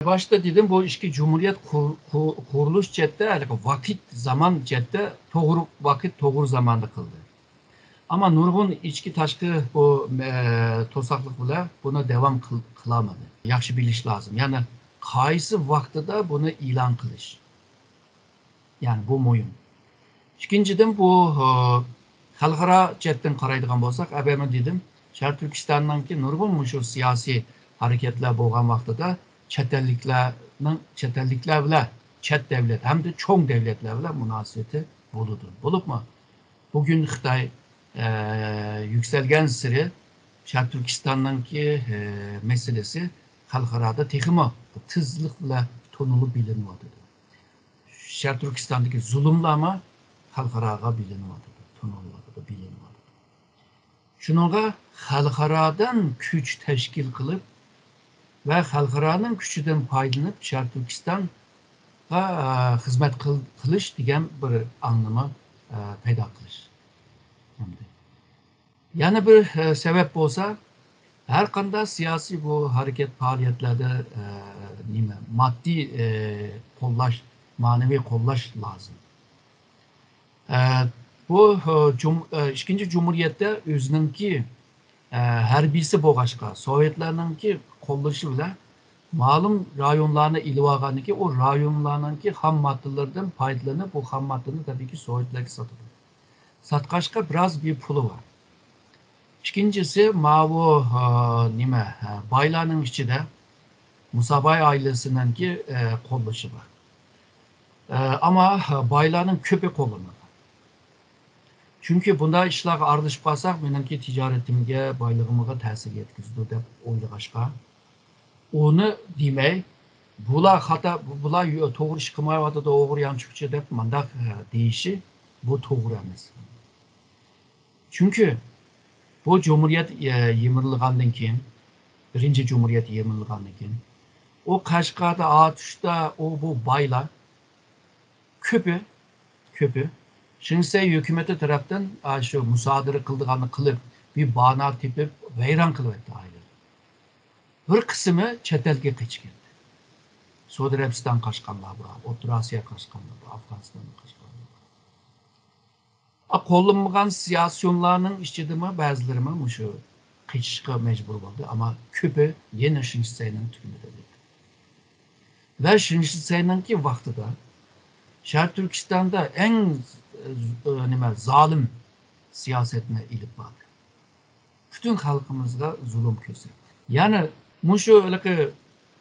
باشتا دېدىم، بۇ ئىككى جۇمھۇرىيەت قۇر-، قۇر-، قۇرۇلۇش جەھەتتە، ھېلىقى ۋاقىت، زامان جەھەتتە توغرا ۋاقىت، توغرا زاماندا قىلدى. ئەمما نۇرغۇن ئىچكى، تاشقى بۇ، ئە، توساقلىق بىلەن بۇنى داۋام قىل-، قىلالمىدى. ياخشى بىلىش لازىم. يەنى قايسى ۋاقتىدا بۇنى ئېلان قىلىش. يەنى بۇ مۇھىم. ئىككىنچىدىن، بۇ، ئە، خەلقئارا جەھەتتىن قارايدىغان بولساق، ئەۋۋەلمۇ دېدىم، شەرقىي تۈركىستاننىڭكى نۇرغۇن مۇشۇ سىياسىي ھەرىكەتلەر بولغان ۋاقتىدا چەت ئەللىكلەرنىڭ، چەت ئەللىكلەر بىلەن، چەت دەۋلەت ھەمدە چوڭ دەۋلەتلەر بىلەن مۇناسىۋىتى بولىدۇ. بولۇپمۇ بۈگۈن خىتاي، ئە، يۈكسەلگەنسېرى شەرقىي تۈركىستاننىڭكى، ئە، مەسىلىسى خەلقئارادا تېخىمۇ تېزلىك بىلەن تونۇلۇپ بىلىنىۋاتىدۇ. شەرقىي تۈركىستاندىكى زۇلۇملارمۇ خەلقئاراغا بىلىنىۋاتىدۇ، تونۇلۇۋاتىدۇ، بىلىنىۋاتىدۇ. شۇنىڭغا خەلقئارادىن كۈچ تەشكىل قىلىپ ۋە خەلقئارانىڭ كۈچىدىن پايدىلىنىپ، شەرقىي تۈركىستانغا، ئە، خىزمەت قىل-، قىلىش دېگەن بىر ئاڭنىمۇ، ئە، پەيدا قىلىش. ئەمدى يەنە بىر، ئە، سەۋەب بولسا، ھەر قانداق سىياسىي بۇ ھەرىكەت پائالىيەتلەردە، ئە، نېمە، ماددىي، ئە، قوللاش، مەنىۋى قوللاش لازىم. ئە، بۇ، ئە، جۇم-، ئە، ئىككىنچى جۇمھۇرىيەتتە ئۆزىنىڭكى، ئە، ھەربىيسى بولغاچقا، سوۋېتلارنىڭكى قوللىشى بىلەن مەلۇم رايونلارنى ئېلىۋالغاندىن كېيىن، ئۇ رايونلارنىڭكى خام ماددىلىرىدىن پايدىلىنىپ، بۇ خام ماددىنى تەبىئىيكى سوۋېتلارغا ساتىدۇ. ساتقاچقا بىراز بىر پۇلى بار. ئىككىنچىسى، ماۋۇ، ئە، نېمە، ئە، بايلارنىڭ ئىچىدە مۇساباي ئائىلىسىنىڭكى، ئە، قوللىشى بار. ئە، ئەمما بايلارنىڭ كۆپى قوللىمىغان. چۈنكى بۇنداق ئىشلارغا ئارىلىشىپ قالساق، مېنىڭكى تىجارىتىمگە، بايلىقىمغا تەسىر يەتكۈزىدۇ دەپ ئويلىغاچقا، ئۇنى دېمەي، بۇلار خاتا، بۇلار يو-، توغرا ئىش قىلمايۋاتىدۇ، ئوغرى يانچۇقچى دەپ مۇنداق، ئە، دېيىشى، بۇ توغرا ئەمەس. چۈنكى بۇ جۇمھۇرىيەت، ئە، يىمىرىلغاندىن كېيىن، بىرىنچى جۇمھۇرىيەت يىمىرىلغاندىن كېيىن، ئۇ قەشقەردە، ئاتۇشتا، ئۇ بۇ بايلار كۆپى، كۆپى شىنشىسەي ھۆكۈمىتى تەرەپتىن، ئا، شۇ مۇسادىرە قىلىدىغاننى قىلىپ، بىر بانا تېپىپ، ۋەيران قىلىۋەتتى ئائىلىلەرنى. بىر قىسمى چەت ئەلگە قېچىپ كەتتى. سئۇدى ئەرەبىستان قاچقانلار بار، ئوتتۇرا ئاسىيا قاچقانلار بار، ئافغانىستانغا قاچقانلار بار. ئا، قوللانمىغان سىياسىيونلارنىڭ ئىچىدىمۇ بەزىلىرىمۇ مۇشۇ قېچىشقا مەجبۇر بولدى، ئەمما كۆپى يەنە شىنشىسەينىڭ تۈرمىدە ئۆلدى. ۋە شىنشىسەينىڭكى ۋاقتىدا شەرقىي تۈركىستاندا ئەڭ، ئە، نېمە، زالىم سىياسەتنى ئېلىپ باردى. پۈتۈن خەلقىمىزگە زۇلۇم كۆرسەتتى. يەنى مۇشۇ ھېلىقى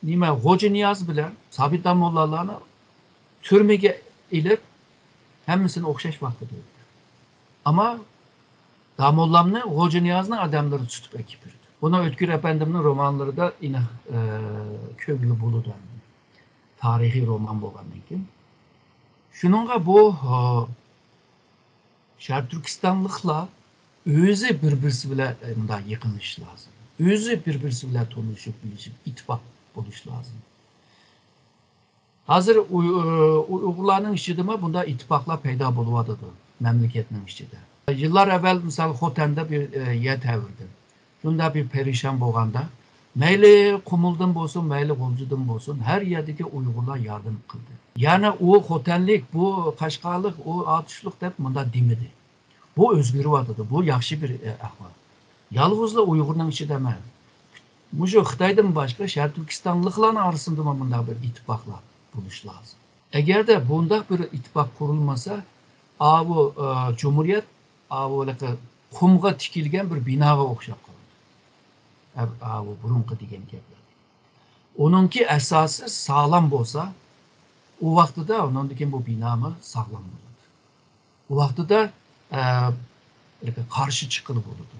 نېمە، غوجا نىياز بىلەن سابىت داموللالارنى تۈرمىگە ئېلىپ، ھەممىسىنى ئوخشاش ۋاقىتتا ئۆلتۈردى. ئەمما داموللامنى غوجا نىيازنىڭ ئادەملىرى تۇتۇپ ئەكىپ بەردى. بۇنى ئۆتكۈر ئەپەندىمنىڭ رومانلىرىدا ئېنىق، ئە، كۆرگىلى بولىدۇ. تارىخىي رومان بولغاندىن كېيىن. شۇنىڭغا بۇ، ئە، شەرقىي تۈركىستانلىقلار ئۆزى بىر-بىرسى بىلەن، ئە، مۇنداق يېقىنلىشىش لازىم. ئۆزى بىر-بىرسى بىلەن تونۇشۇپ، بىلىشىپ، ئىتتىپاق بولۇش لازىم. ھازىر ئۇي-، ئۇيغۇرلارنىڭ ئىچىدىمۇ بۇنداق ئىتتىپاقلار پەيدا بولۇۋاتىدۇ مەملىكەتنىڭ ئىچىدە. يىللار ئەۋۋەل، مىسال، خوتەندە بىر، ئە، يەر تەۋرىدى. شۇنداق بىر پەرىشان بولغاندا، مەيلى قۇمۇلدىن بولسۇن، مەيلى غۇلجىدىن بولسۇن، ھەر يەردىكى ئۇيغۇرلار ياردەم قىلدى. يەنى ئۇ خوتەنلىك، بۇ قەشقەرلىك، ئۇ ئاتۇشلۇق دەپ مۇنداق دېمىدى. بۇ ئۆزگىرىۋاتىدۇ. بۇ ياخشى بىر، ئە، ئەھۋال. يالغۇزلا ئۇيغۇرنىڭ ئىچىدە ئەمەس. مۇشۇ خىتايدىن باشقا شەرقىي تۈركىستانلىقلارنىڭ ئارىسىندىمۇ مۇنداق بىر ئىتتىپاقلار بولۇش لازىم. ئەگەردە بۇنداق بىر ئىتتىپاق قۇرۇلمىسا، ئاۋۇ، ئە، جۇمھۇرىيەت ئاۋۇ ھېلىقى قۇمغا تىكىلگەن بىر بىناغا ئوخشاپ قالىدۇ. ئە-، ئاۋۇ بۇرۇنقى دېگەن گەپلەر. ئۇنىڭكى ئاساسى ساغلام بولسا، ئۇ ۋاقتىدا ئۇنىڭدىن كېيىن بۇ بىنامۇ ساغلام بولىدۇ. ئۇ ۋاقتىدا، ئە، قارشى چىققىلى بولىدۇ.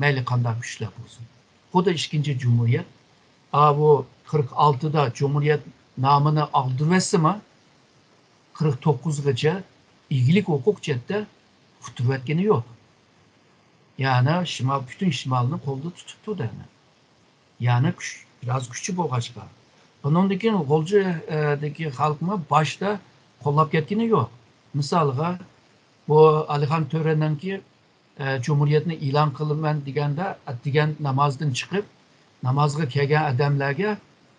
مەيلى قانداق كۈچلەر بولسۇن. خۇددى ئىككىنچى جۇمھۇرىيەت، ئاۋۇ قىرىق ئالتىدا جۇمھۇرىيەت نامىنى ئالدۇرۇۋەتسىمۇ، قىرىق توققۇزغىچە ئىگىلىك ھوقۇق جەھەتتە ئۇتتۇرۇۋەتكىنى يوق. يەنى شىمال، پۈتۈن شىمالنى قولدا تۇتۇپتۇ دەيمەن. يەنى كۈچ، بىراز كۈچى بولغاچقا. بۇنىڭدىن كېيىن غۇلجىدىكى خەلقمۇ باشتا قوللاپ كەتكىنى يوق. مىسالغا، بۇ ئالىخان تۆرەنىڭكى، ئە، جۇمھۇرىيەتنى ئېلان قىلىمەن دېگەندە، ئەتىگەن نامازدىن چىقىپ، نامازغا كەلگەن ئادەملەرگە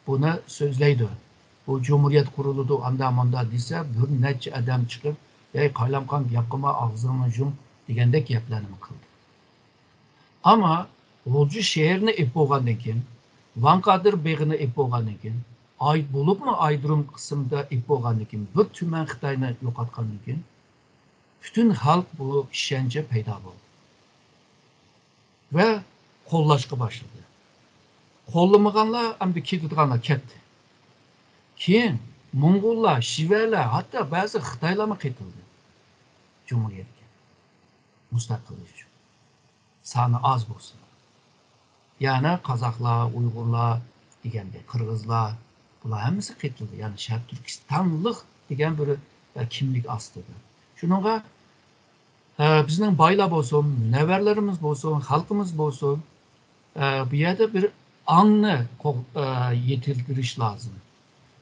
بۇنى سۆزلەيدۇ. بۇ جۇمھۇرىيەت قۇرۇلىدۇ، ئاندا مۇندا دېسە، بىر نەچچە ئادەم چىقىپ، ھەي، قايلامقام، گەپ قىلما، ئاغزىڭنى يۇم دېگەندەك گەپلەرنىمۇ قىلدى. ئەمما غۇلجا شەھىرىنى ئېلىپ بولغاندىن كېيىن، ۋاڭ قادىر بېغىنى ئېلىپ بولغاندىن كېيىن، ئاي-، بولۇپمۇ ئايرىم قىسىمدا ئېلىپ بولغاندىن كېيىن، بىر تۈمەن خىتاينى يوقاتقاندىن كېيىن، پۈتۈن خەلق بۇ ئىشەنچى پەيدا بولدى ۋە قوللاشقا باشلىدى. قوللىمىغانلار، ئەمدى كېتىدىغانلار كەتتى. كېيىن موڭغۇللار، شىۋەلەر، ھەتتا بەزى خىتايلارمۇ قېتىلدى جۇمھۇرىيەتكە، مۇستەقىللىق ئۈچۈن. سانى ئاز بولسىمۇ. يەنى قازاقلار، ئۇيغۇرلار دېگەندەك، قىرغىزلار، بۇلار ھەممىسى قېتىلدى. يەنى شەرقىي تۈركىستانلىق دېگەن بىر، ئە، كىملىك ئاستىدا. شۇنىڭغا، ئە، بىزنىڭ بايلار بولسۇن، نەۋرىلىرىمىز بولسۇن، خەلقىمىز بولسۇن، ئە، بۇ يەردە بىر ئاڭنى قوغ-، ئە، يېتىلدۈرۈش لازىم.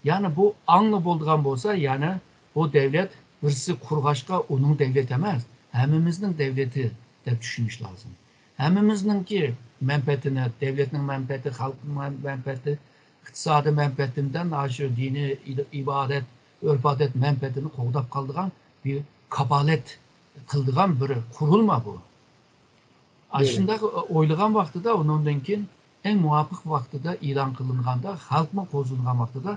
يەنى بۇ ئاڭنى بولىدىغان بولسا، يەنى بۇ دەۋلەت بىرسى قۇرغاچقا ئۇنىڭ دەۋلىتى ئەمەس، ھەممىمىزنىڭ دەۋلىتى دەپ چۈشىنىش لازىم. ھەممىمىزنىڭكى مەنپەئەتىنى، دەۋلەتنىڭ مەنپەئەتى، خەلقنىڭ مەن-، مەنپەئەتى، ئىقتىسادىي مەنپەئەتىدىن ئاشۇ دىنىي ئىد-، ئىبادەت، ئۆرپ-ئادەت مەنپەئەتىنى قوغداپ قالىدىغان بىر كاپالەت قىلىدىغان بىر قۇرۇلما بۇ. ئاشۇنداق ئويلىغان ۋاقتىدا، ئۇنىڭدىن كېيىن ئەڭ مۇۋاپىق ۋاقتىدا ئېلان قىلىنغاندا، خەلقمۇ قوزغىلىدىغان ۋاقتىدا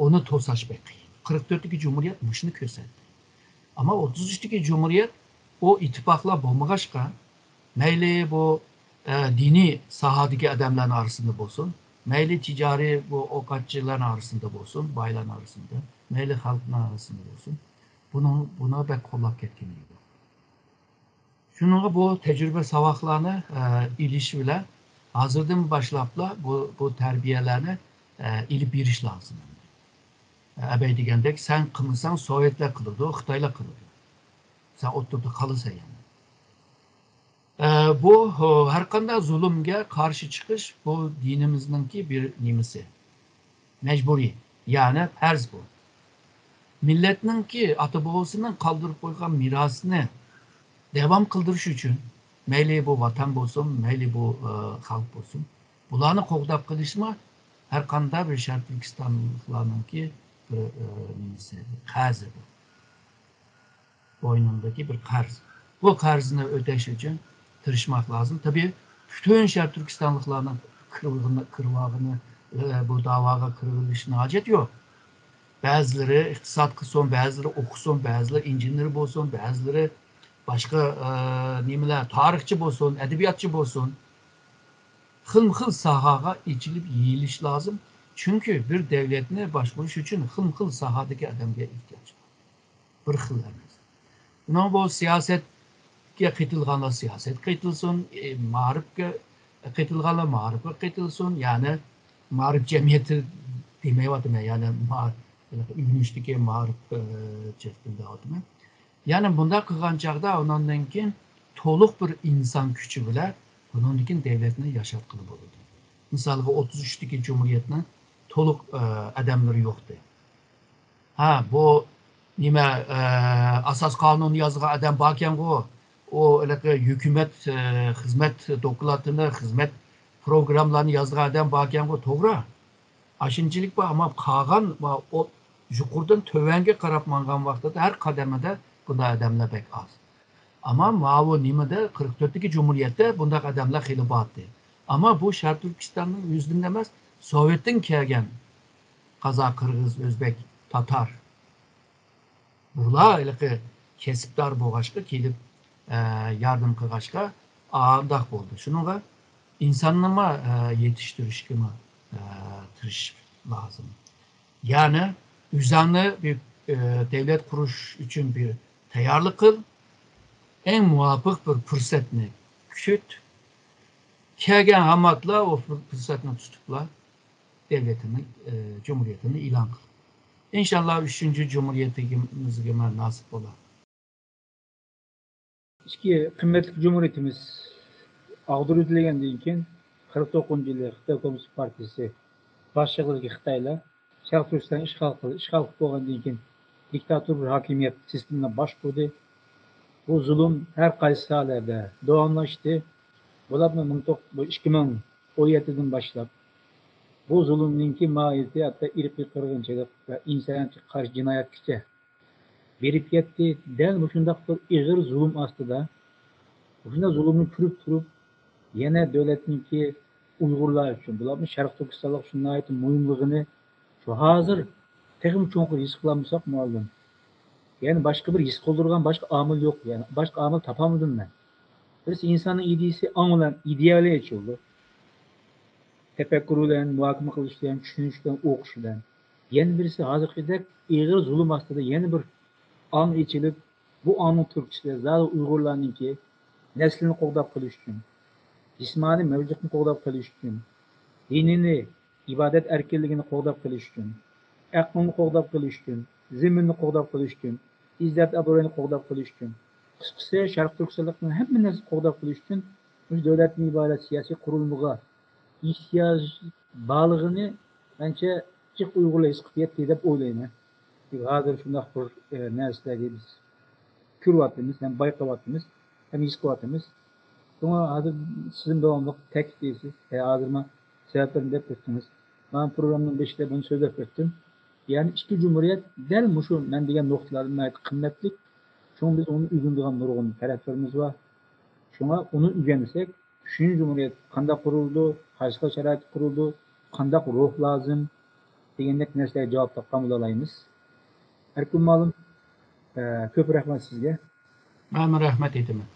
ئۇنى توساش بەك قىيىن. قىرىق تۆتتىكى جۇمھۇرىيەت مۇشۇنى كۆرسەتتى. ئەمما ئوتتۇز ئۈچتىكى جۇمھۇرىيەت ئۇ ئىتتىپاقلار بولمىغاچقا، مەيلى بۇ، ئە، دىنىي ساھەدىكى ئادەملەرنىڭ ئارىسىدا بولسۇن، مەيلى تىجارىي بۇ ئوقەتچىلەرنىڭ ئارىسىدا بولسۇن، بايلارنىڭ ئارىسىدا، مەيلى خەلقنىڭ ئارىسىدا بولسۇن، بۇنىڭ، بۇنى بەك قوللاپ كەتكىنى يوق. شۇنىڭغا بۇ تەجرىبە ساۋاقلارنى، ئە، ئېلىش بىلەن ھازىردىن باشلاپلا بۇ، بۇ تەربىيەلەرنى، ئە، ئېلىپ بېرىش لازىم. ئەبەي دېگەندەك، سەن قىلمىساڭ، سوۋېتلار قىلىدۇ، خىتايلار قىلىدۇ. سەن ئوتتۇرىدا قالىسەن يەنە. ئە، بۇ، ھو، ھەر قانداق زۇلۇمگە قارشى چىقىش، بۇ دىنىمىزنىڭكى بىر نېمىسى. مەجبۇرىي، يەنى پەرز بۇ. مىللەتنىڭكى، ئاتا-بوۋىسىنىڭ قالدۇرۇپ قويغان مىراسىنى داۋام قىلدۇرۇش ئۈچۈن، مەيلى بۇ ۋاتان بولسۇن، مەيلى بۇ، ئە، خەلق بولسۇن، بۇلارنى قوغداپ قېلىشمۇ ھەر قانداق بىر شەرقىي تۈركىستانلىقلارنىڭكى بىر، ئە، نېمىسى، قەرزى بۇ. بوينۇمدىكى بىر قەرز. بۇ قەرزنى ئۆتەش ئۈچۈن تىرىشماق لازىم. تەبىئىي، پۈتۈن شەرقىي تۈركىستانلىقلارنىڭ كىرىۋالغىنى، كىرىۋالغىنى، ئە، بۇ داۋاغا كىرىۋېلىشىدىن ھاجەت يوق. بەزىلىرى ئىقتىساد قىلسۇن، بەزىلىرى ئوقۇسۇن، بەزىلىرى ئىنژېنېر بولسۇن، بەزىلىرى باشقا، ئە، نېمىلەر، تارىخچى بولسۇن، ئەدەبىياتچى بولسۇن. خىلمۇ خىل ساھەگە ئېچىلىپ يېيىلىش لازىم. چۈنكى بىر دەۋلەتنى باشقۇرۇش ئۈچۈن خىلمۇ خىل ساھەدىكى ئادەمگە ئېھتىياج بار. بىر خىل ئەمەس. بۇنىڭ بۇ سىياسەتكە قېتىلغانلار سىياسەتكە قېتىلسۇن، ئى، مائارىپقا قېتىلغانلار مائارىپقا قېتىلسۇن، يەنى مائارىپ جەمئىيىتى دېمەيۋاتىمەن، يەنى مائارىپ، ئۆگىنىشتىكى مائارىپ، ئى، جەھەتتىن دەۋاتىمەن. يەنى بۇنداق قىلغان چاغدا ئۇنىڭدىن كېيىن تولۇق بىر ئىنسان كۈچى بىلەن بۇنىڭدىن كېيىن دەۋلەتنى ياشاتقىلى بولىدۇ. مىسالغا، ئوتتۇز ئۈچتىكى جۇمھۇرىيەتنىڭ تولۇق، ئى، ئادەملىرى يوقتى. ھە، بۇ نېمە، ئە، ئاساس قانۇن يازغان ئادەم باركەنغۇ، ئۇ ھېلىقى ھۆكۈمەت، ئە، خىزمەت دوكلاتىنى، خىزمەت پروگراممىلارنى يازغان ئادەم باركەنغۇ، توغرا. ئاشۇنچىلىك بار، ئەمما قالغان، ما-، ئو-، يۇقىرىدىن تۆۋەنگە قاراپ ماڭغان ۋاقتىدا ھەر قەدەمدە بۇنداق ئادەملەر بەك ئاز. ئەمما ماۋۇ نېمىدە، قىرىق تۆتتىكى جۇمھۇرىيەتتە بۇنداق ئادەملەر خېلى بارتى. ئەمما بۇ شەرقىي تۈركىستاننىڭ ئۆزىدىن ئەمەس، سوۋېتتىن كەلگەن قازاق، قىرغىز، ئۆزبەك، تاتار. بۇلار ھېلىقى كەسىپدار بولغاچقا، كېلىپ، ئە، ياردەم قىلغاچقا، ئانداق بولدى. شۇنىڭغا ئىنساننىمۇ، ئە، يېتىشتۈرۈشكىمۇ، ئە، تىرىشىش لازىم. يەنى ئۆزۈڭنى بىر، ئە، دەۋلەت قۇرۇش ئۈچۈن بىر تەييارلىق قىل. ئەڭ مۇۋاپىق بىر پۇرسەتنى كۈت. كەلگەن ھاماتلا ئۇ پۇر-، پۇرسەتنى تۇتۇپلا دەۋلىتىنى، ئى، جۇمھۇرىيىتىنى ئېلان قىلدى. ئىنشاللا ئۈچىنچى جۇمھۇرىيىتىمىزگىمۇ ناسىپ بولا. ئىككى قىممەتلىك جۇمھۇرىيىتىمىز ئاغدۇرۇۋېتىلگەندىن كېيىن، قىرىق توققۇزىنچى يىلى خىتاي كوممۇنىست پارتىيىسى باشچىلىقىدىكى خىتايلار شەرقىي تۈركىستان ئىشغال قىلدى. ئىشغال قىلىپ بولغاندىن كېيىن، دىكتاتور بىر ھاكىمىيەت سىستېمىنى باشقۇردى. بۇ زۇلۇم ھەر قايسى ساھەلەردە داۋاملاشتى. بولۇپمۇ مىڭ توققۇز، بۇ ئىككى مىڭ ئون يەتتىدىن باشلاپ بۇ زۇلۇمنىڭكى ماھىيىتى ھەتتا ئىرقىي قىرغىنچىلىق ۋە ئىنسانىيەتكە قارشى جىنايەتكىچە بېرىپ يەتتى. دەل مۇشۇنداق بىر ئېغىر زۇلۇم ئاستىدا، مۇشۇنداق زۇلۇمنى كۆرۈپ تۇرۇپ، يەنە دۆلەتنىڭكى ئۇيغۇرلار ئۈچۈن، بولۇپمۇ شەرقىي تۈركىستانلىق ئۈچۈن ناھايىتى مۇھىملىقىنى شۇ ھازىر تېخىمۇ چوڭقۇر ھېس قىلالمىساق، مۇئەللىم، يەنى باشقا بىر ھېس قىلدۇرغان باشقا ئامىل يوق، يەنى باشقا ئامىل تاپالمىدىم مەن. بىرسى ئىنساننىڭ ئىدىيىسى ئاڭ بىلەن، ئىدىيە بىلەن ئېچىلىدۇ. تەپەككۇر بىلەن، مۇھاكىمە قىلىش بىلەن، چۈشىنىش بىلەن، ئوقۇش بىلەن. يەنە بىرسى ھازىرقىدەك ئېغىر زۇلۇم ئاستىدا يەنە بىر ئاڭ ئېچىلىپ، بۇ ئاڭنىڭ تۈرتكىسىدە زادى ئۇيغۇرلارنىڭكى نەسلىنى قوغداپ قېلىش ئۈچۈن، جىسمانىي مەۋجۇتنى قوغداپ قېلىش ئۈچۈن، دىنىنى، ئىبادەت ئەركىنلىكىنى قوغداپ قېلىش ئۈچۈن، ئەقلىنى قوغداپ قېلىش ئۈچۈن، زېمىننى قوغداپ قېلىش ئۈچۈن، ئىززەت ئابرۇينى قوغداپ قېلىش ئۈچۈن، قىسقىسى، شەرقىي تۈركىستانلىقنىڭ ھەممە نەرسىنى قوغداپ قېلىش ئۈچۈن مۇشۇ دۆلەتتىن ئىبارەت سىياسىي قۇرۇلمىغا ئېھتىياج بارلىقىنى، مەنچە، جىق ئۇيغۇرلار ھېس قىلىپ يەتتى دەپ ئويلايمەن. چۈنكى ھازىر شۇنداق بىر، ئە، نەرسىلەرگە بىز كۆرۈۋاتىمىز، ھەم بايقاۋاتىمىز، ھەم ھېس قىلىۋاتىمىز. شۇڭا ھازىر سىزمۇ داۋاملىق تەكىتلەيسىز. ھە، ھازىرمۇ سەۋەبلىرىنى دەپ ئۆتتىڭىز. مەن پروگراممىنىڭ بېشىدا بۇنى سۆزلەپ ئۆتتۈم. يەنى ئىككى جۇمھۇرىيەت دەل مۇشۇ مەن دېگەن نۇقتىلاردىن ناھايىتى قىممەتلىك. شۇڭا بىز ئۇنى ئۆگىنىدىغان نۇرغۇن تەرەپلىرىمىز بار. شۇڭا ئۇنى ئۆگەنسەك، ئۈچىنچى جۇمھۇرىيەت قانداق قۇرۇلىدۇ، قايسى خىل شارائىتتا قۇرۇلىدۇ، قانداق روھ لازىم دېگەندەك نەرسىلەرگە جاۋاب تاپقان بولالايمىز. ئەركىن مۇئەللىم، ئە، كۆپ رەھمەت سىزگە. مەنمۇ رەھمەت ئېيتىمەن.